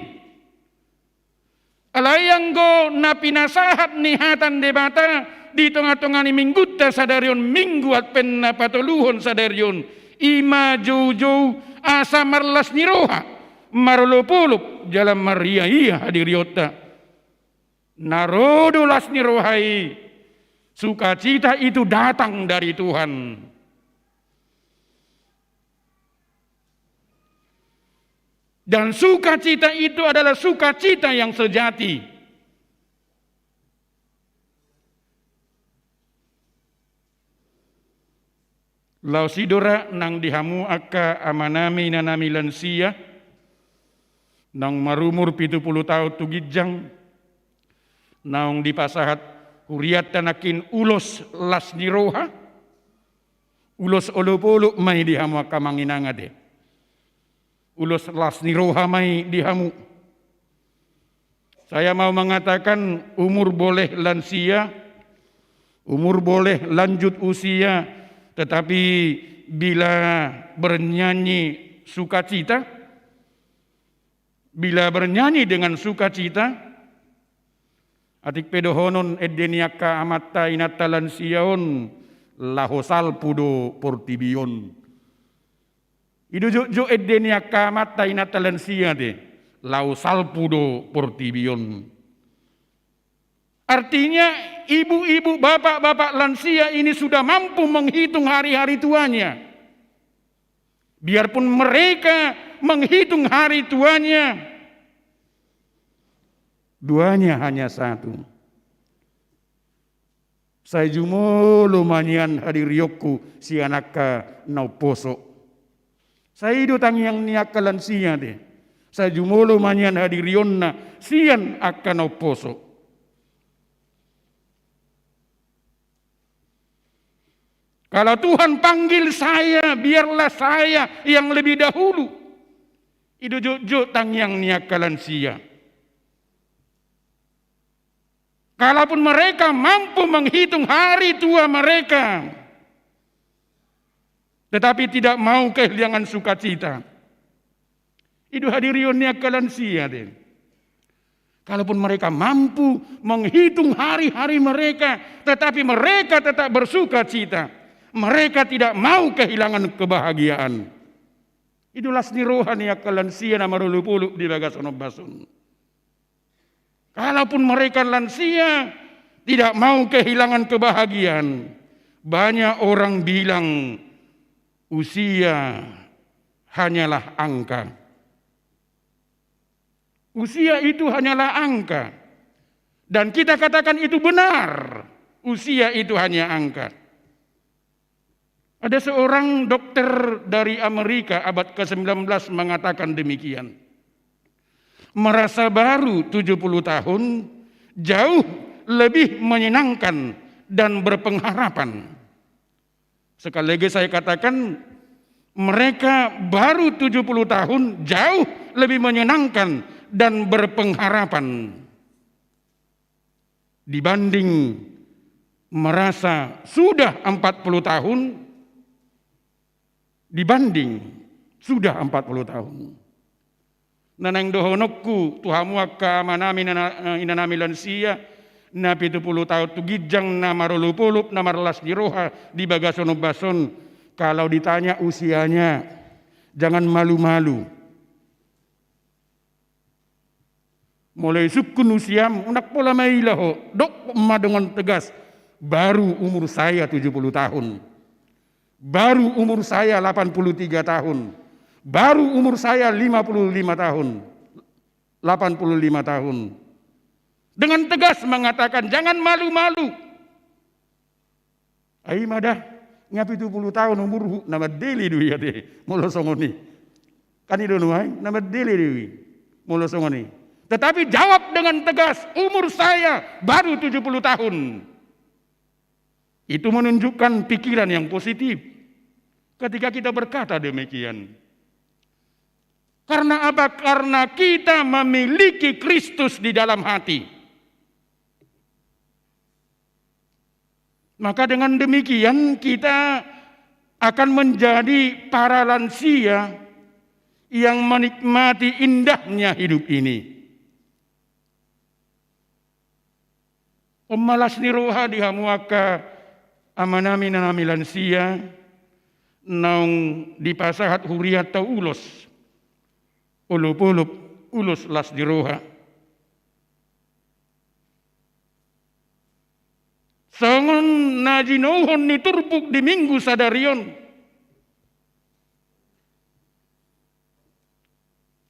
Alai anggo na pinasahat ni hata ni Debata di tonga-tonga ni minggunta sadari on, Minggu Advent na patoluhon sadari on, i ma joujou asa marlas ni roha, marolopolop jala maria-ia hadirionta. Na ro do las ni roha i, sukacita itu datang dari Tuhan. Dan sukacita itu adalah sukacita yang sejati. Laos i do ra nang di hamu angka amanami inanami lansia, naung marumur pitu pulu taon tu ginjang, naung dipasahat hurianta nangkin ulos las ni roha, ulos olopolop ma i di hamu angka amang inang ate. Ulos las ni roha ma i di hamu. Saya mau mengatakan, umur boleh lansia, umur boleh lanjut usia, tetapi bila bernyanyi sukacita, bila bernyanyi dengan sukacita, atik pe dohonon ende ni angka amanta inanta lansia on, laho salpu do portibi on. I do jotjot ende ni angka amanta inanta lansia ate, laho salpu do portibi on. Artinya, ibu-ibu, bapak-bapak lansia ini sudah mampu menghitung hari-hari tuanya. Biarpun mereka menghitung hari tuanya, duanya hanya satu. Sai jumolo ma nian hadirionku sian angka na umposo. Sai i do tangiang ni angka lansia ate. Sai jumolo ma nian hadirionna sian angka na umposo. Kalau Tuhan panggil saya, biarlah saya yang lebih dahulu. I do jotjot tangiang ni angka lansia. Kalaupun mereka mampu menghitung hari tua mereka, tetapi tidak mau kehilangan sukacita. I do hadirion ni angka lansia ate. Kalaupun mereka mampu menghitung hari-hari mereka, tetapi mereka tetap bersukacita. Mereka tidak mau kehilangan kebahagiaan. I do las ni roha ni angka lansia na marolopolop di bagasan ombas on. Kalaupun mereka lansia, tidak mau kehilangan kebahagiaan. Banyak orang bilang, usia hanyalah angka. Usia itu hanyalah angka. Dan kita katakan itu benar. Usia itu hanya angka. Ada seorang dokter dari Amerika abad kesembilan belas mengatakan demikian. Merasa baru tujuh puluh tahun jauh lebih menyenangkan dan berpengharapan. Sekali lagi saya katakan, mereka baru tujuh puluh tahun jauh lebih menyenangkan dan berpengharapan dibanding merasa sudah empat puluh tahun, dibanding sudah empat puluh tahun. Na naeng dohononku tu hamu angka amanami, inanami lansia, na pitu pulu taon tu ginjang na marolopolop, na marlas ni roha di bagasan ombas on. Kalau ditanya usianya, jangan malu-malu. Molo isungkun usiam, unang pola maila ho, dok ma dengan tegas, baru umur saya tujuh puluh tahun. Baru umur saya delapan puluh tiga tahun. Baru umur saya lima puluh lima tahun. Delapan puluh lima tahun. Dengan tegas mengatakan, jangan malu-malu. Ai ma da, nga pitu puluh tahun umurhu, na mandele do i ate, molo songon i. Kan i do nuaeng, na mandele do i, molo songon i. Tetapi jawab dengan tegas, umur saya baru tujuh puluh tahun. Itu menunjukkan pikiran yang positif ketika kita berkata demikian. Karena apa? Karena kita memiliki Kristus di dalam hati. Maka dengan demikian kita akan menjadi para lansia yang menikmati indahnya hidup ini. On ma las ni roha di hamu angka amanami, inanami lansia, naung dipasahat hurianta ulos olopolop, ulos las ni roha. Songon na jinouhon ni turpuk di Minggu sadari on.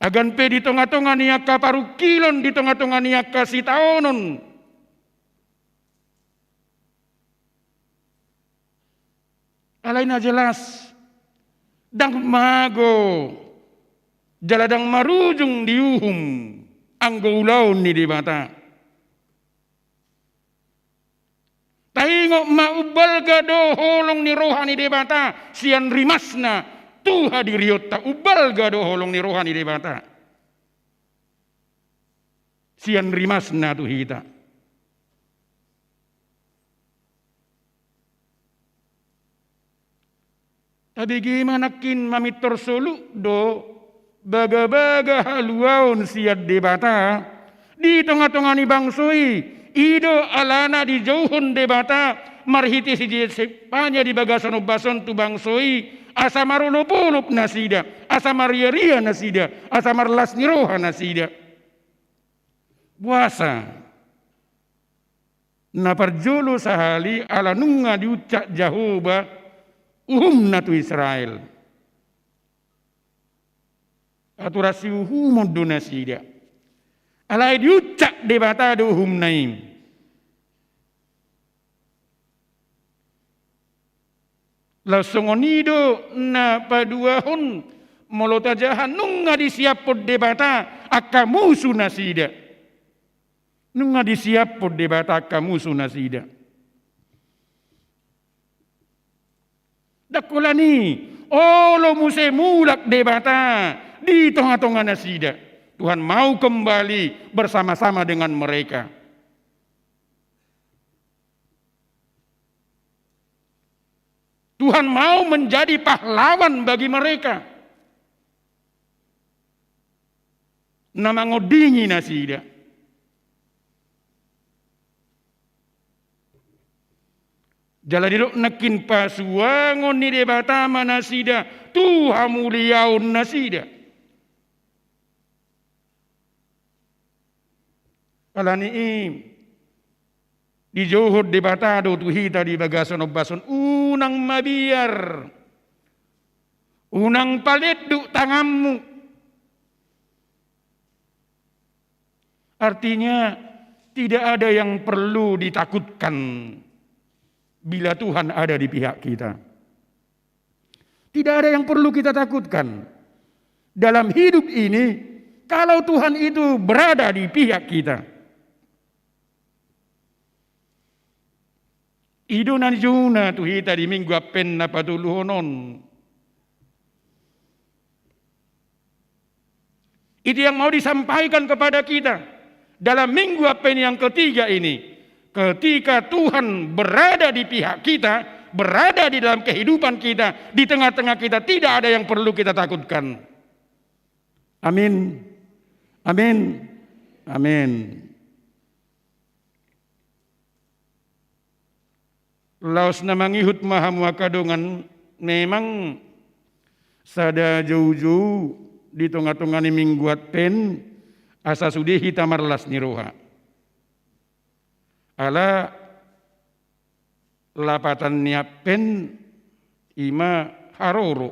Agan pe di tongatonga ni angka parungkilon, di tongatonga ni angka sitaonon. Alai na jelas, ndang mago, jala ndang marujung di uhum anggo ulaon ni Debata. Taingot ma, umbalga do holong ni roha ni Debata sian rimasna tu hadirionta, umbalga do holong ni roha ni Debata sian rimasna tu hita. Tabege ma nangkin mamintor solup do bagabaga haluaon sian Debata di tongatonga ni bangso i. I do alana dijouhon Debata marhite si Jesepanya di bagasan ombas on tu bangso i, asa marolopolop nasida, asa marriaria nasida, asa marlas ni roha nasida. Boasa? Na parjolo sahali ala nunga diuncak Jahowa uhumna tu Israel. Aturan siuhumon do nasida. Alai diuncak Debata do uhumna i. Laos songon i do na paduahon, molo tajaha nunga disiaphon Debata angka musu nasida. Nunga disiaphon Debata angka musu nasida. Ndang holan i, olo muse mulak Debata di tongatonga nasida. Tuhan mau kembali bersama-sama dengan mereka. Tuhan mau menjadi pahlawan bagi mereka. Na mangondingi nasida. Jala didok nangkin pasuangon ni Debata ma nasida tu hamuliaon nasida. Alani i dijouhon Debata do tu hita di bagasan ombas on, unang mabiar, unang palenduk tanganmu. Artinya, tidak ada yang perlu ditakutkan bila Tuhan ada di pihak kita. Tidak ada yang perlu kita takutkan dalam hidup ini, kalau Tuhan itu berada di pihak kita. I do na nijouna tu hita di Minggu Advent na patoluhon on. Itu yang mau disampaikan kepada kita dalam Minggu Advent yang ketiga ini. Ketika Tuhan berada di pihak kita, berada di dalam kehidupan kita, di tengah-tengah kita, tidak ada yang perlu kita takutkan. Amin. Amin. Amin. Laos na mangihut ma hamu angka dongan, memang sada joujou di tonga-tonga ni Minggu Advent, asa sude hita marlas ni roha. Ala lapatan ni Advent ima haroro.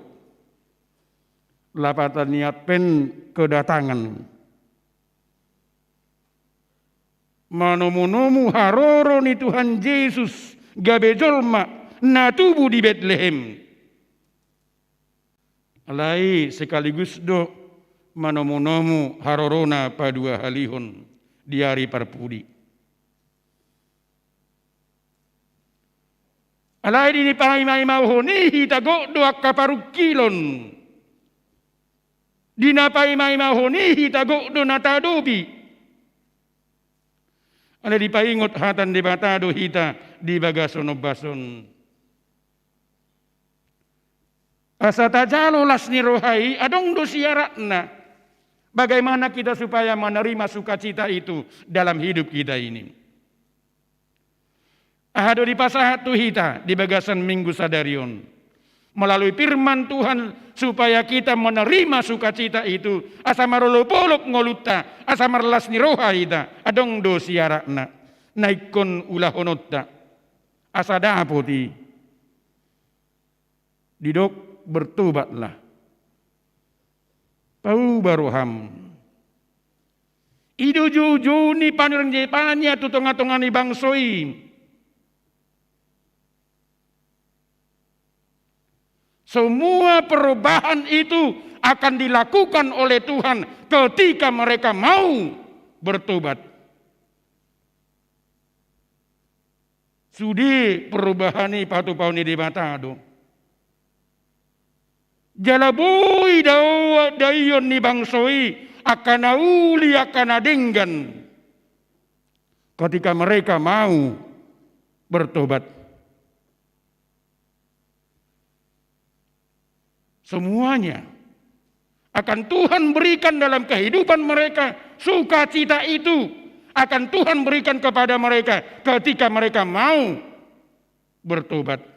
Lapatan ni Advent kedatangan. Manomu-nomu haroro ni Tuhan Jesus gabe jolma na tubu di Betlehem. Alai sekaligus do manomu-nomu harorona paduahalihon di ari parpudi. Alai di na paima-imahon i hita gok do angka parungkilon. Di na paima-imahon i hita gok do na taadopi. Alai dipaingot hata ni Debata do hita di bagasan ombas on. Asa tajalo las ni roha i, adong do syaratna. Bagaimana kita supaya menerima sukacita itu dalam hidup kita ini? Aha do dipasahat tu hita di bagasan Minggu sadari on? Melalui firman Tuhan, supaya kita menerima sukacita itu, asa marolop-olop ngolunta, asa marlas ni roha hita, adong do syaratna na ingkon ulahononta asa dapot i. Didok, bertobatlah. Pauba roham. I do joujou ni panurirang Zefania tu tonga-tonga ni bangso i. Semua perubahan itu akan dilakukan oleh Tuhan ketika mereka mau bertobat. Sude perubahan i patupaon ni Debata do. Jala boi dao-, daion ni bangso i angka na uli, angka na denggan, ketika mereka mau bertobat. Semuanya akan Tuhan berikan dalam kehidupan mereka, sukacita itu akan Tuhan berikan kepada mereka ketika mereka mau bertobat.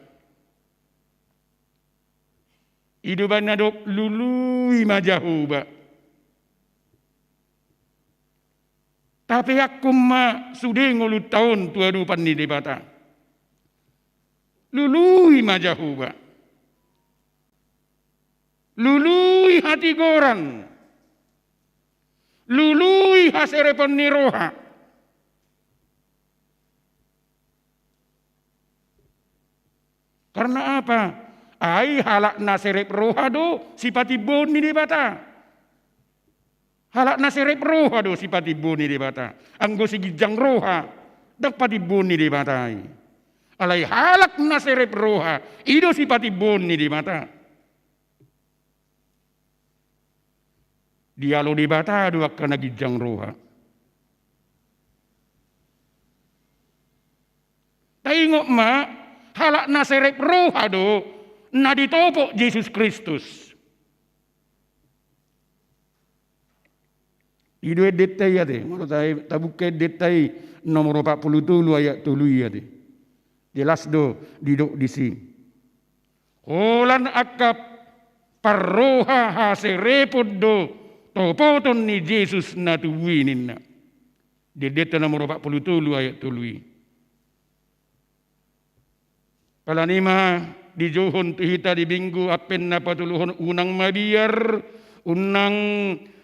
I do umbahen na didok, lului ma Jahowa. Tapeakkon ma sude ngolunta on tu adopan ni Debata. Lului ma Jahowa. Lului hatigoran. Lului haserepon ni roha. Karena apa? Ai halak na serep roha do sipatimboon ni Debata. Halak na serep roha do sipatimboon ni Debata. Anggo siginjang roha, ndang patimboon ni Debata i. Alai halak na serep roha, i do sipatimboon ni Debata. Dialo Debata do angka na ginjang roha. Taingot ma, halak na serep roha do na ditopot Jesus Kristus. I do endenta i ate, molo ta-, tabuka endenta i nomor opat pulu tolu ayat tolu i ate. Jelas do didok disi. Holan angka parroha haserepon do topoton ni Jesus na tubu i ninna. Di endenta nomor opat pulu tolu ayat tolu i. Pala ni ma dijouhon tu hita di Minggu Advent na patoluhon, unang mabiar, unang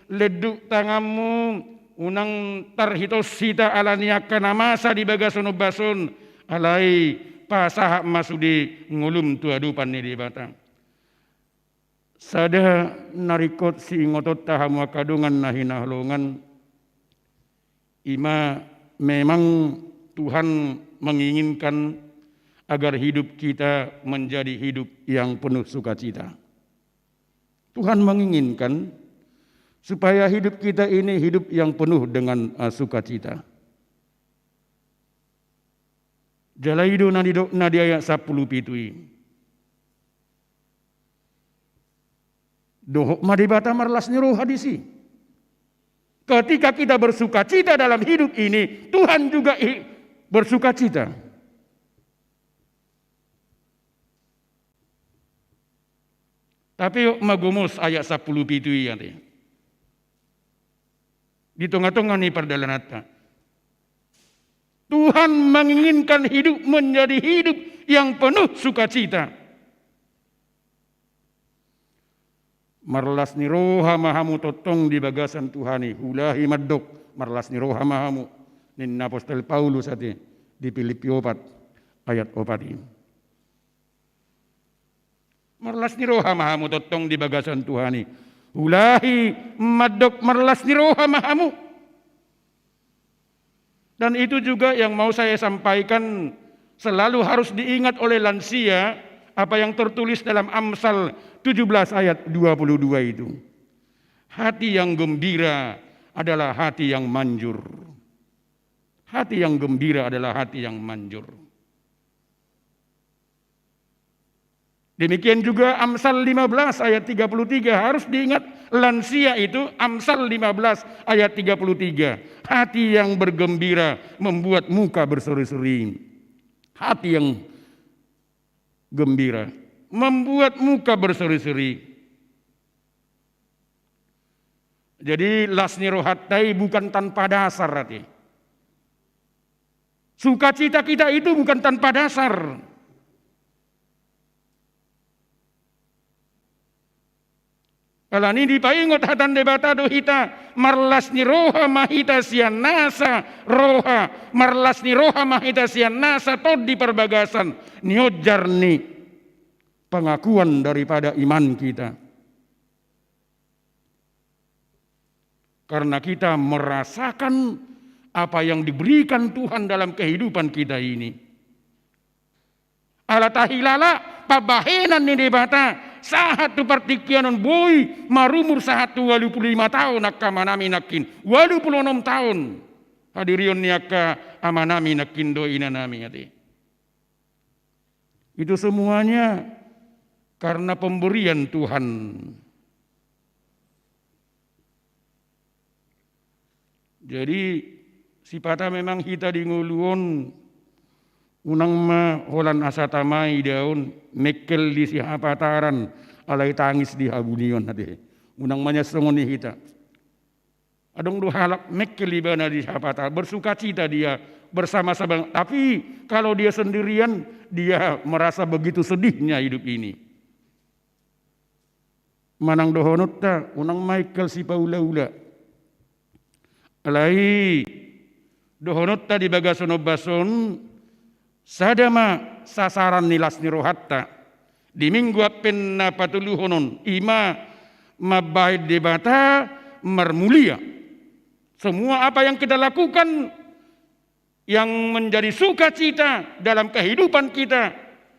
lenduk tanganmu, unang tarhitos hita ala ni angka na masa di bagasan ombas on, alai pasahat ma sude ngolum tu adopan ni Debata. Sada na ringkot siingotonta hamu angka dongan na hinaholongan, ima memang Tuhan menginginkan agar hidup kita menjadi hidup yang penuh sukacita. Tuhan menginginkan supaya hidup kita ini hidup yang penuh dengan, eh, sukacita. Jala i do na nidokna di ayat sampulu pitu i. Dohot ma Debata marlas ni roha disi. Ketika kita bersukacita dalam hidup ini, Tuhan juga i-, bersukacita. Tapi magomos ayat sampulu pitu i, ate. Di tonga-tonga ni pardalananta, Tuhan menginginkan hidup menjadi hidup yang penuh sukacita. Marlas ni roha ma hamu tongtong di bagasan Tuhan i, huulahi mandok marlas ni roha ma hamu, ninna apostel Paulus, ate, di Pilippi opat ayat opat i. Marlas ni roha ma hamu tongtong di bagasan Tuhan i, huulahi mandok marlas ni roha ma hamu. Dan itu juga yang mau saya sampaikan, selalu harus diingat oleh lansia apa yang tertulis dalam Amsal tujuh belas ayat dua puluh dua itu. Hati yang gembira adalah hati yang manjur. Hati yang gembira adalah hati yang manjur. Demikian juga Amsal lima belas ayat tiga puluh tiga, harus diingat lansia itu, Amsal lima belas ayat tiga puluh tiga. Hati yang bergembira membuat muka berseri-seri. Hati yang gembira membuat muka berseri-seri. Jadi las ni rohanta i bukan tanpa dasar, ate. Sukacita kita itu bukan tanpa dasar. Alani dipaingot hata ni Debata do hita, marlas ni roha ma hita sian nasa roha, marlas ni roha ma hita sian nasa tondi parbagasan, nionjar ni pengakuan daripada iman kita. Karena kita merasakan apa yang diberikan Tuhan dalam kehidupan kita ini. Ala tahilala pambahenan ni Debata, sahat tu partingkian on boi marumur sahat tu ualu pulu lima taon angka amanami nangkin, ualu pulu onom taon hadirion ni angka amanami nangkin dohot inanami, ate. Itu semuanya karena pemberian Tuhan. Jadi sipata memang hita di ngolu on unang ma holan asa tama idaon mengkel di sihapataran, alai tangis di habunion, ate. Unang ma nian songon i hita. Adong do halak mengkel ibana di sihapataran, bersukacita dia bersama-sama. Tapi kalau dia sendirian, dia merasa begitu sedihnya hidup ini. Manang dohononta, unang ma engkel sipaula-ula. Alai dohononta di bagasan ombas on, sada ma sasaran ni las ni rohanta di Minggu Advent na patoluhon on, i ma mambahen Debata marmulia. Semua apa yang kita lakukan yang menjadi sukacita dalam kehidupan kita,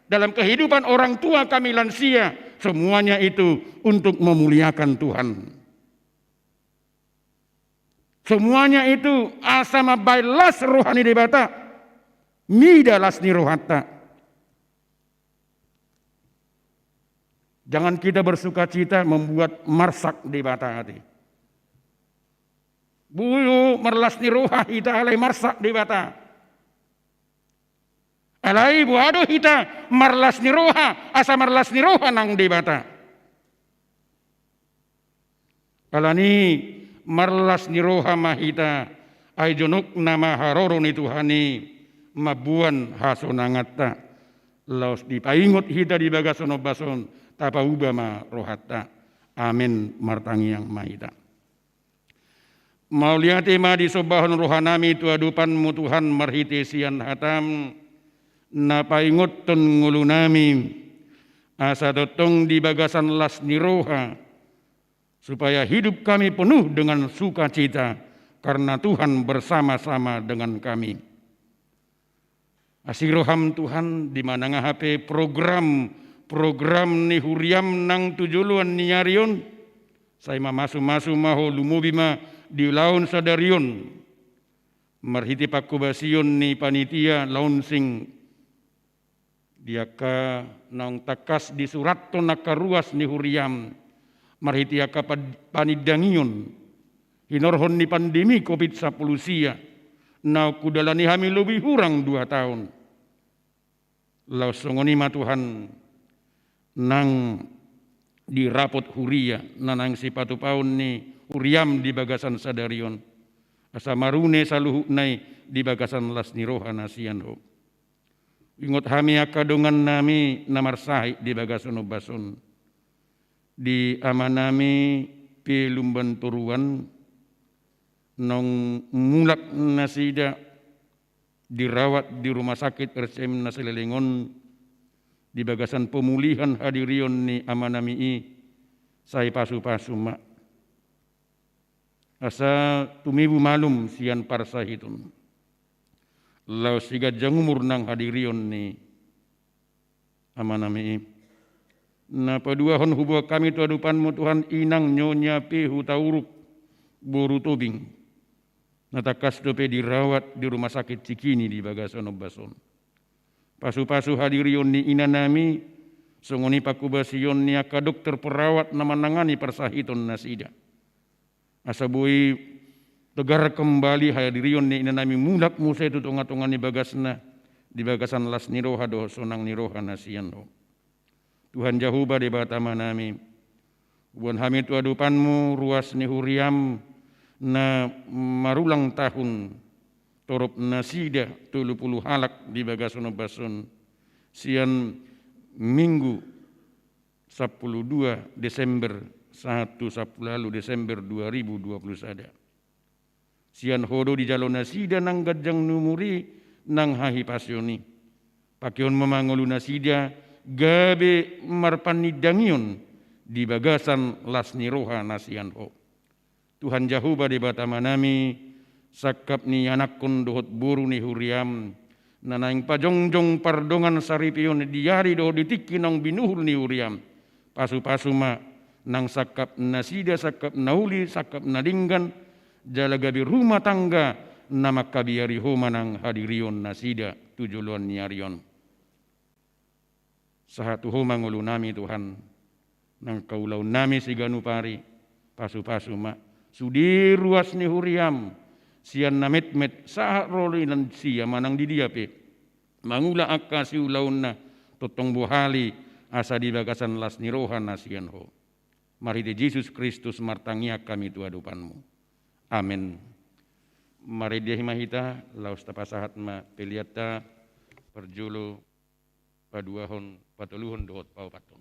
dalam kehidupan orang tua kami lansia, semuanya itu untuk memuliakan Tuhan. Semuanya itu asa mambahen las roha ni Debata, mida las ni rohanta. Jangan kita bersukacita membuat marsak Debata, ate. Boi do marlas ni roha hita alai marsak Debata. Alai boha do hita marlas ni roha asa marlas ni roha nang Debata? Alani marlas ni roha ma hita, ai jonokna ma haroro ni Tuhan i mamboan hasonanganta. Laos dipaingot hita di bagasan ombas on, tapauba ma rohanta. Amen. Martangiang ma hita. Mauliate ma disombahon rohanami tu adopanmu Tuhan marhite sian hatam, na paingothon ngolunami, asa tongtong di bagasan las ni roha, supaya hidup kami penuh dengan sukacita, karena Tuhan bersama-sama dengan kami. Asi roham Tuhan, di manang aha pe program, program ni huriam nang tu joloan ni ari on, sai mamasu-masu ma Ho, lumobi ma di ulaon sadari on. Marhite pangkobasion ni panitia launching, di angka naung tangkas disurathon angka ruas ni huriam, marhite angka pad-, panindangion, hinorhon ni pandemi covid sampulu sia, naung hudalani hami lobi hurang dua taon. Laos songon i ma Tuhan, nang di rapot huria na naeng sipatupaon ni huriaM di bagasan sadari on, asa marune saluhutna i di bagasan las ni roha na sian Ho. Ingot hami angka dongannami na marsahit di bagasan ombas on, di amanami pe Lumban Toruan, naung mulak nasida dirawat di rumah sakit R C M na saleleng on, di bagasan pemulihan hadirion ni amanami i, sai pasupasu ma asa tumibu malum sian parsahiton, laos siganjang umur nang hadirion ni amanami i. Na paduahon huboan hami tu adopanMu Tuhan, inang Nyonya P Hutauruk boru Tobing, na tangkas dope dirawat di rumah sakit Cikini di bagasan ombas on. Pasupasu hadirion ni inanami, songon i panghobasion ni angka dokter perawat na manangani parsahiton nasida, asa boi tegar kembali hadirion ni inanami, mulak muse tu tongatonga ni bagasna di bagasan las ni roha dohot sonang ni roha na sian Ho. Tuhan Jahowa Debata amanami, huboan hami tu adopanMu ruas ni huriaM na marulang tahun, torop nasida tolu pulu halak di bagasan ombas on, sian Minggu sampulu dua Desember sahat tu sampulu ualu Desember dua ribu dua pulu sada. Sian Ho do dijalo nasida nang ganjang ni umur i nang hahipason i. Pakehon ma ngolu nasida gabe marpanindangion di bagasan las ni roha na sian Ho. Tuhan Jahowa Debata amanami, sangkap ni anakkon dohot boru ni huriaM na naeng pajongjong pardongansaripeon di ari dohot di tingki naung binuhul ni huriaM, pasupasu ma nang sangkap nasida, sangkap na uli, sangkap na denggan, jala gabe rumah tangga na mangkabiari Ho ma nang hadirion nasida tu joloan ni ari on. Sahat tu Ho ma ngolunami Tuhan, nang angka ulaonnami siganup ari, pasupasu ma. Sude ruas ni huriaM, sian na metmet sahat ro di lansia manang di dia pe, mangula angka siulaonna, tongtong bohali asa di bagasan las ni roha na sian Ho. Marhite Jesus Kristus martangiang hami tu adopanMu. Amen. Marende ma hita, laos tapasahat ma peleanta parjolo, paduahon, patoluhon dohot paopathon.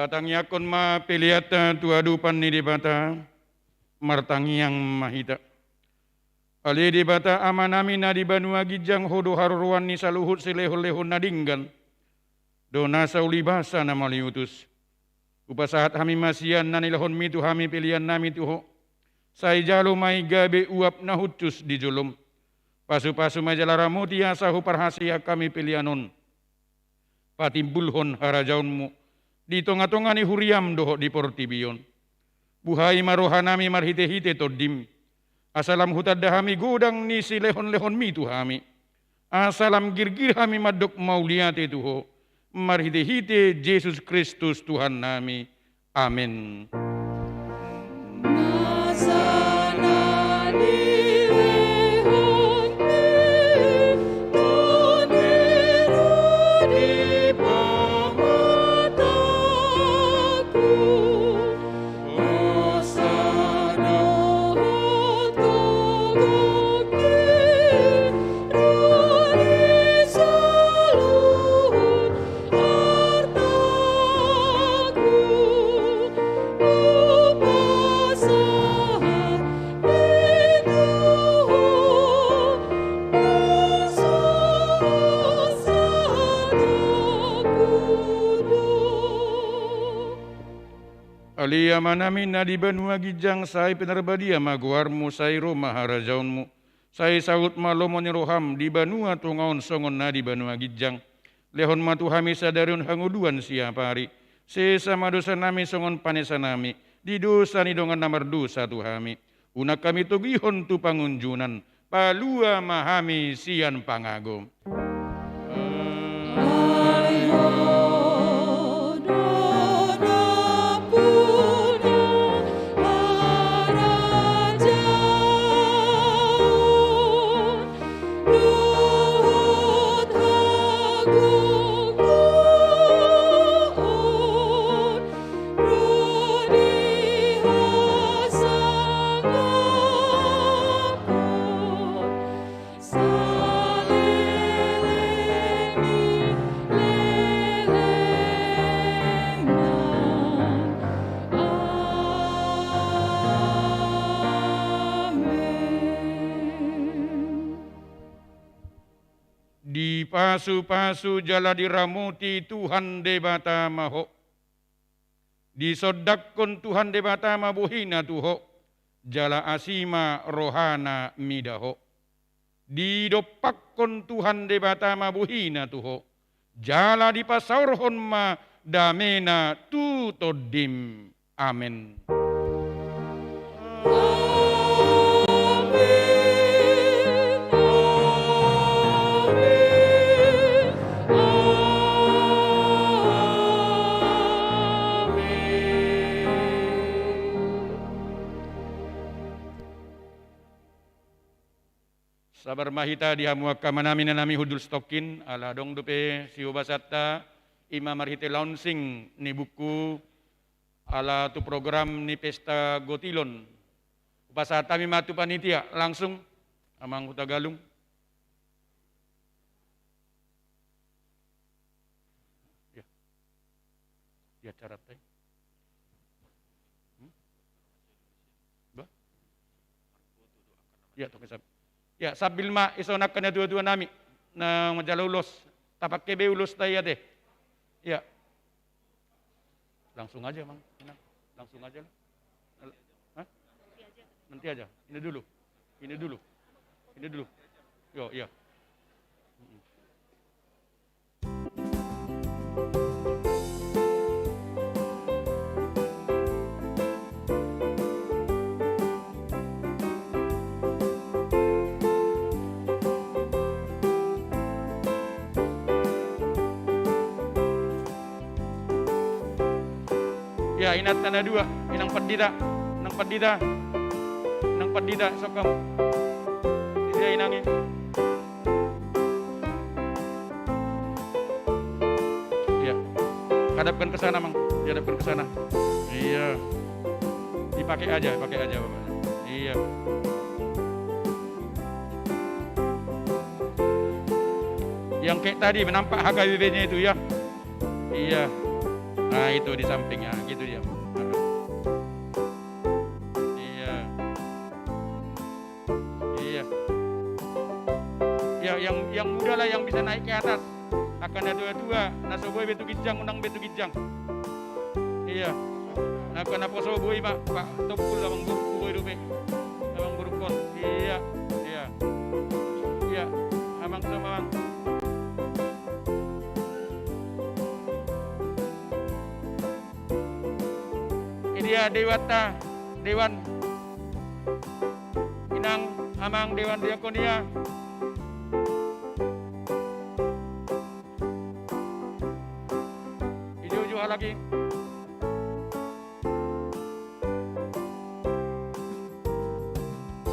Tatangiangkon ma peleanta tu adopan ni Debata. Martangiang ma hita. Ale Debata Amanami na di banua ginjang, Ho do haroroan ni saluhut silehonlehon na denggan dohot nasa ulibasa na mauliutus. Hupasahat hami ma sian na nilehonMi tu hami peleannami tu Ho. Sai jalo ma i gabe uap na hushus di joloM. Pasupasu ma i jala ramoti asa huparhaseang hami pelean on patimbulhon harajaonMu di tongatonga ni huriaM dohot di portibi on. Buhai ma rohanami marhitehite TondiM, asa lam hutanda hami godang ni silehonlehonMi tu hami, asa lam girgir hami mandok mauliate tu Ho, marhitehite Jesus Kristus Tuhannami. Amen. Ale Amanami na di banua ginjang, sai pinarbadia ma goarMu, sai ro ma harajaonMu, sai saut ma lomo ni rohaM di banua tonga on songon na di banua ginjang. Lehon ma tu hami sadari on hangoluan siapari. Sesa ma dosanami songon panesanami di dosa ni dongan na mardosa tu hami. Unang hami togihon tu pangunjunan, palua ma hami sian pangago. Dipasupasu jala diramoti Tuhan Debata ma ho. Disondangkon Tuhan Debata ma bohina tu ho, jala asi ma rohana mida ho. Didompakkon Tuhan Debata ma bohina tu ho, jala dipasaorhon ma damena tu tondim. Amen. Amen. Amen. Amen. Sabar ma hita di hamu angka amanami inanami hundul Sitokin, ala adong dope siobasanta, i ma marhite launching ni buku, ala tu program ni pesta gotilon. Hupasahat hami ma tu panitia, langsung, Amang Hutagalung. Ya. Di acaranta i. Hmm? Bah? Ya, toke sab-, ya, sambil ma dison angka natuatua nami na manjalo ulos. Tapake be ulosta i ate. Ya. Langsung aja, Mang. Enak. Langsung aja lah. Hah? Nanti aja. Ini dulu. Ini dulu. Ini dulu. Yo, iya. Mm-mm. Ya, inanta na dua, inang pandita, inang pandita, inang pandita, sokam. Dia inangi. Iya. Hadapkan ke sana, Mang. Dihadapkan ke sana. Iya. Dipakai aja, pakai aja, Bapak. Iya. Yang kayak tadi, nampak H K B P-nya itu, ya. Iya. Nah, itu di sampingnya, gitu dia. Iya. Iya. Ya, yang, yang muda lah yang bisa naik ke atas. Angka na tua-tua, na so boi be tu ginjang, unang be tu ginjang. Iya. Angka na poso boi ma, Pak Topul, amang boru boi dope. Amang boru kon. Iya. Iya. Iya. Amang sama, amang. Ini dia dewata, dewan. Inang, amang, dewan diakonia. Ijo-ijo halak i.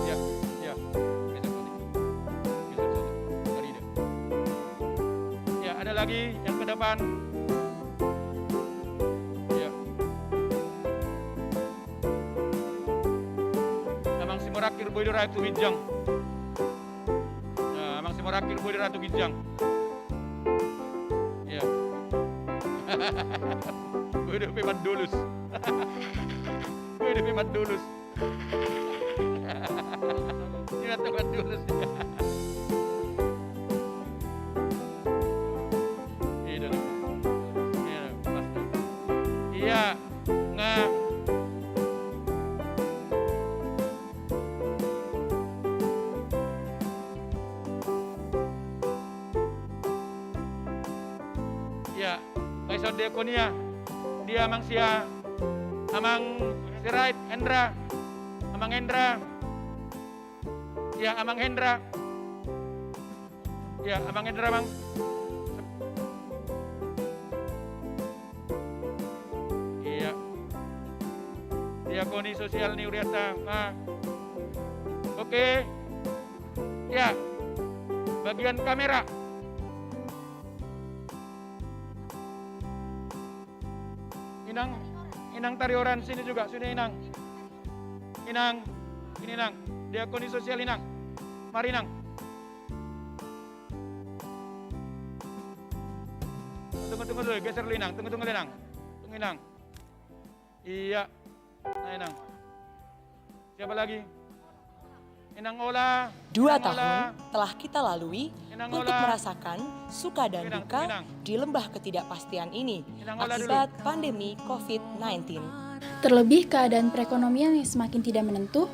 Ya, ya. Geser saja. Geser saja. Tadi dia. Ya, ada lagi yang ke depan. Ya. Amang Simorakir boi do ra tu ginjang. Nah, amang Simorakir boi do ra tu ginjang. Iya. Boi dope mandolus. Boi dope mandolus. Iya, tu mandolus. Iya, iya, pas. Iya. Nga. Iya, nga ison diakonia. Dia amang sia, amang Sirait, Hendra. Amang Hendra. Iya, amang Hendra. Iya, amang Hendra, amang. Iya. Diakoni sosial ni hurianta. Nah. Oke. Ya. Bagian kamera. Inang, Inang Tarioran, sini juga, sini, Inang. Inang, ini, Inang. Diakoni sosial, Inang. Mari, Inang. Tunggu, tunggu dulu, geser dulu, Inang. Tunggu, tunggu dulu, Inang. Tunggu, Inang. Iya. Nah, Inang. Siapa lagi? Inang Ola. Dua tahun telah kita lalui untuk merasakan suka dan duka di lembah ketidakpastian ini akibat pandemi covid sembilan belas. Terlebih keadaan perekonomian yang semakin tidak menentu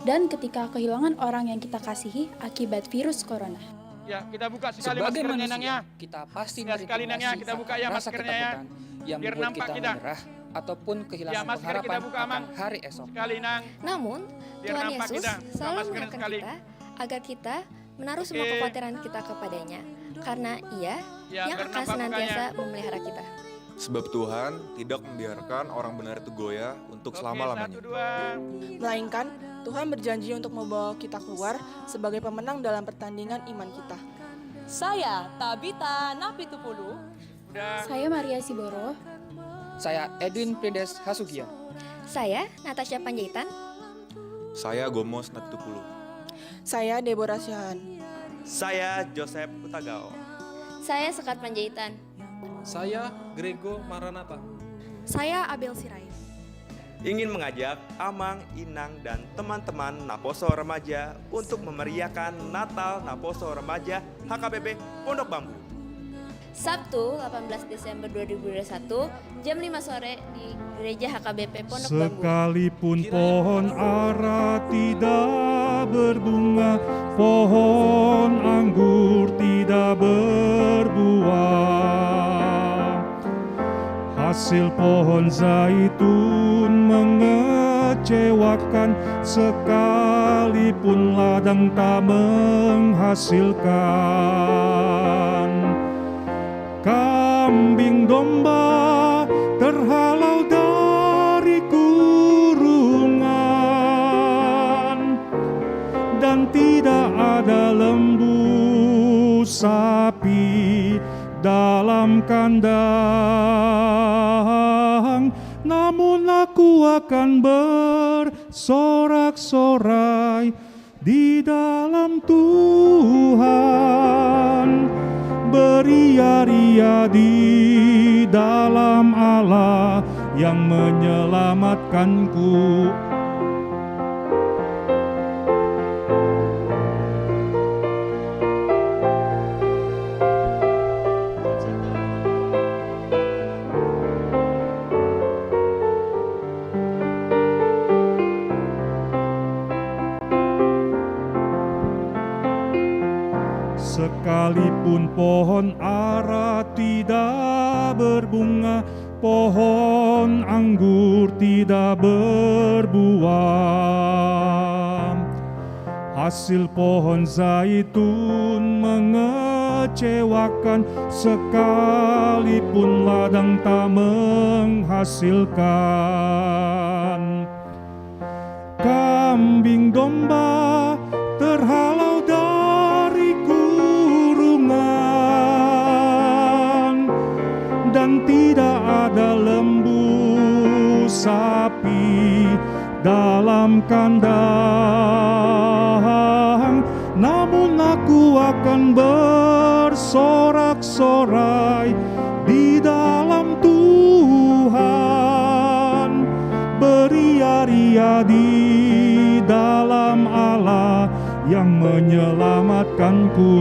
dan ketika kehilangan orang yang kita kasihi akibat virus corona. Ya, kita buka sekali maskernya, Inang, ya. Kita pasti merindukan rasa ketakutan yang membuat kita menyerah ataupun kehilangan pengharapan akan hari esok. Namun, Tuhan Yesus selalu mengingatkan kita agar kita menaruh semua kekhawatiran kita kepada-Nya, karena Ia yang akan senantiasa memelihara kita. Sebab Tuhan tidak membiarkan orang benar itu goyah untuk selama-lamanya. Melainkan, Tuhan berjanji untuk membawa kita keluar sebagai pemenang dalam pertandingan iman kita. Saya Tabita Napitupulu. Saya Maria Siboro. Saya Edwin Prides Hasugia. Saya Natasha Panjaitan. Saya Gomos Napitupulu. Saya Deborah Siahaan. Saya Joseph Hutagao. Saya Sekar Panjaitan. Saya Grego Maranata. Saya Abel Sirait. Ingin mengajak amang, inang, dan teman-teman Naposo Remaja untuk memeriahkan Natal Naposo Remaja H K B P Pondok Bambu. Sabtu, delapan belas Desember dua ribu dua puluh satu, jam lima sore di Gereja H K B P Pondok Bambu. Sekalipun pohon ara tidak berbunga, pohon anggur tidak berbuah, hasil pohon zaitun mengecewakan, sekalipun ladang tak menghasilkan. Kambing domba terhalau dari kurungan, dan tidak ada lembu sapi dalam kandang. Namun aku akan bersorak-sorai di dalam Tuhan, beria-ria di dalam Allah yang menyelamatkanku. Sekalipun pohon ara tidak berbunga, pohon anggur tidak berbuah, hasil pohon zaitun mengecewakan, sekalipun ladang tak menghasilkan. Kambing domba terhalau dari kurungan, dan tidak ada lembu sapi dalam kandang. Namun aku akan bersorak-sorai di dalam Tuhan, beria-ria di dalam Allah yang menyelamatkanku.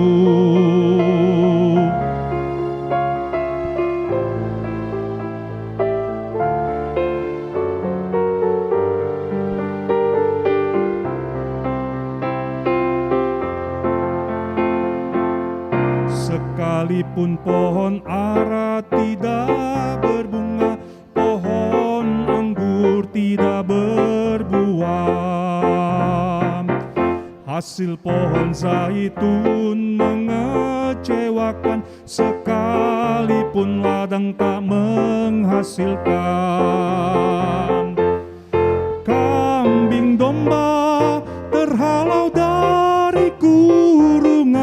Sekalipun pohon ara tidak berbunga, pohon anggur tidak berbuah, hasil pohon zaitun mengecewakan, sekalipun ladang tak menghasilkan. Kambing domba terhalau dari kurungan,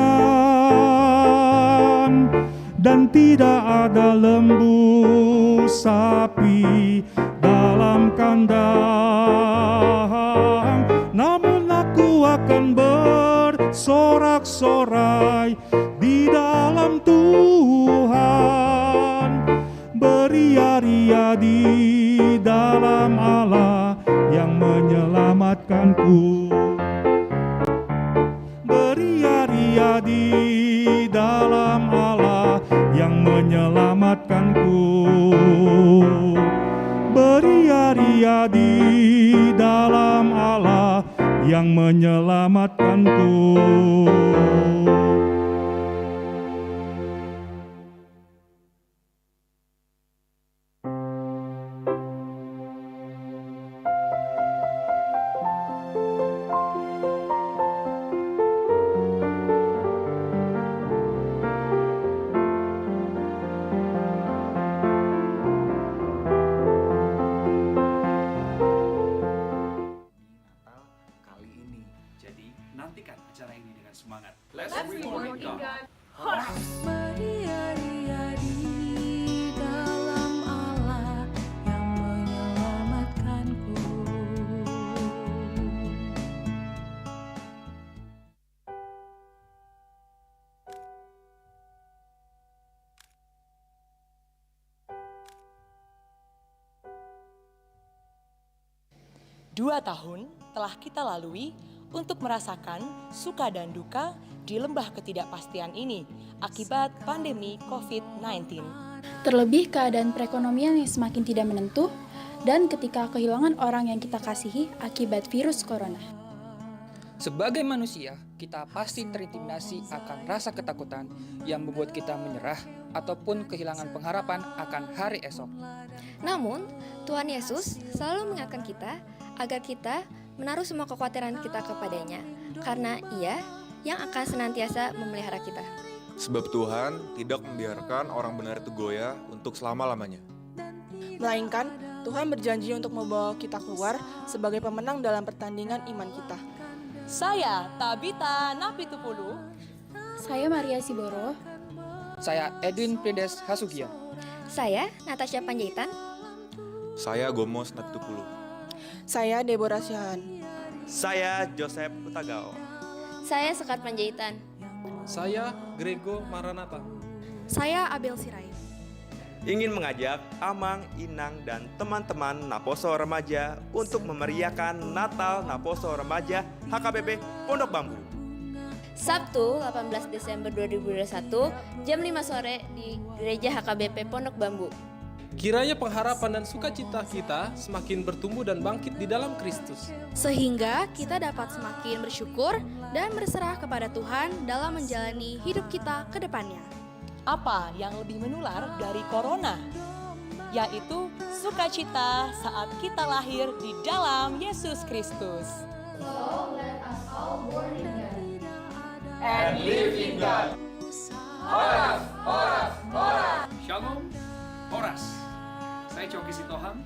dan tidak ada lembu sapi dalam kandang. Namun aku akan bersorak-sorai di dalam Tuhan, beria-ria di dalam Allah yang menyelamatkanku. Beria-ria di dalam Allah yang menyelamatkanku. Beria-ria di dalam Allah yang menyelamatkanku. Kali ini. Jadi, nantikan acara ini dengan semangat. Let's be born in God. Beria-ria di dalam Allah yang menyelamatkanku. Dua tahun telah kita lalui untuk merasakan suka dan duka di lembah ketidakpastian ini akibat pandemi covid sembilan belas. Terlebih keadaan perekonomian yang semakin tidak menentu dan ketika kehilangan orang yang kita kasihi akibat virus corona. Sebagai manusia, kita pasti terintimidasi akan rasa ketakutan yang membuat kita menyerah ataupun kehilangan pengharapan akan hari esok. Namun, Tuhan Yesus selalu mengingatkan kita agar kita menaruh semua kekhawatiran kita kepada-Nya, karena Ia yang akan senantiasa memelihara kita. Sebab Tuhan tidak membiarkan orang benar itu goyah untuk selama-lamanya. Melainkan, Tuhan berjanji untuk membawa kita keluar sebagai pemenang dalam pertandingan iman kita. Saya Tabita Napitupulu. Saya Maria Siboro. Saya Edwin Prides Hasugian. Saya Natasha Panjaitan. Saya Gomos Napitupulu. Saya Deborah Siahaan. Saya Joseph Hutagao. Saya Sekar Panjaitan. Saya Grego Maranatha. Saya Abel Sirait. Ingin mengajak amang, inang, dan teman-teman Naposo Remaja untuk memeriahkan Natal Naposo Remaja H K B P Pondok Bambu. Sabtu, delapan belas Desember dua ribu dua puluh satu, jam lima sore di Gereja H K B P Pondok Bambu. Kiranya pengharapan dan sukacita kita semakin bertumbuh dan bangkit di dalam Kristus. Sehingga kita dapat semakin bersyukur dan berserah kepada Tuhan dalam menjalani hidup kita ke depannya. Apa yang lebih menular dari corona? Yaitu sukacita saat kita lahir di dalam Yesus Kristus. So let us all born again and live in God. Horas, horas, horas. Shalom, horas. Saya Coki Sitohang.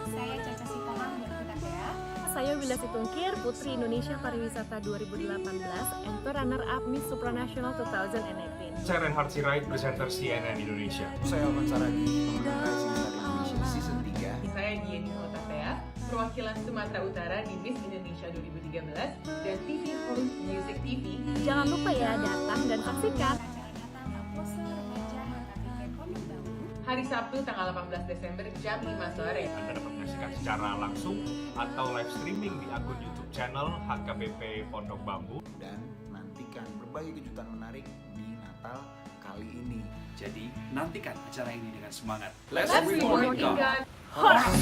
Saya Caca Sitohang dari Kuta Tea. Saya Willa Situngkir, Putri Indonesia Pariwisata dua ribu delapan belas and runner up Miss Supranational two thousand eighteen. Saya Reinhard Sirait, presenter C N N Indonesia. Saya Alvan Saragi, pemenang Rising Star Indonesia season tiga. Saya Dieni Hotatea, perwakilan Sumatera Utara di Miss Indonesia dua ribu tiga belas dan T V Host Music T V. Jangan lupa ya, datang dan saksikan acara Natal Naposo Remaja H K B P Pondok Bambu. Hari Sabtu tanggal delapan belas Desember jam lima sore. Anda dapat menyaksikan secara langsung atau live streaming di akun YouTube channel H K B P Pondok Bambu. Dan nantikan berbagai kejutan menarik di Natal kali ini. Jadi, nantikan acara ini dengan semangat. Let's be born in God. Horas,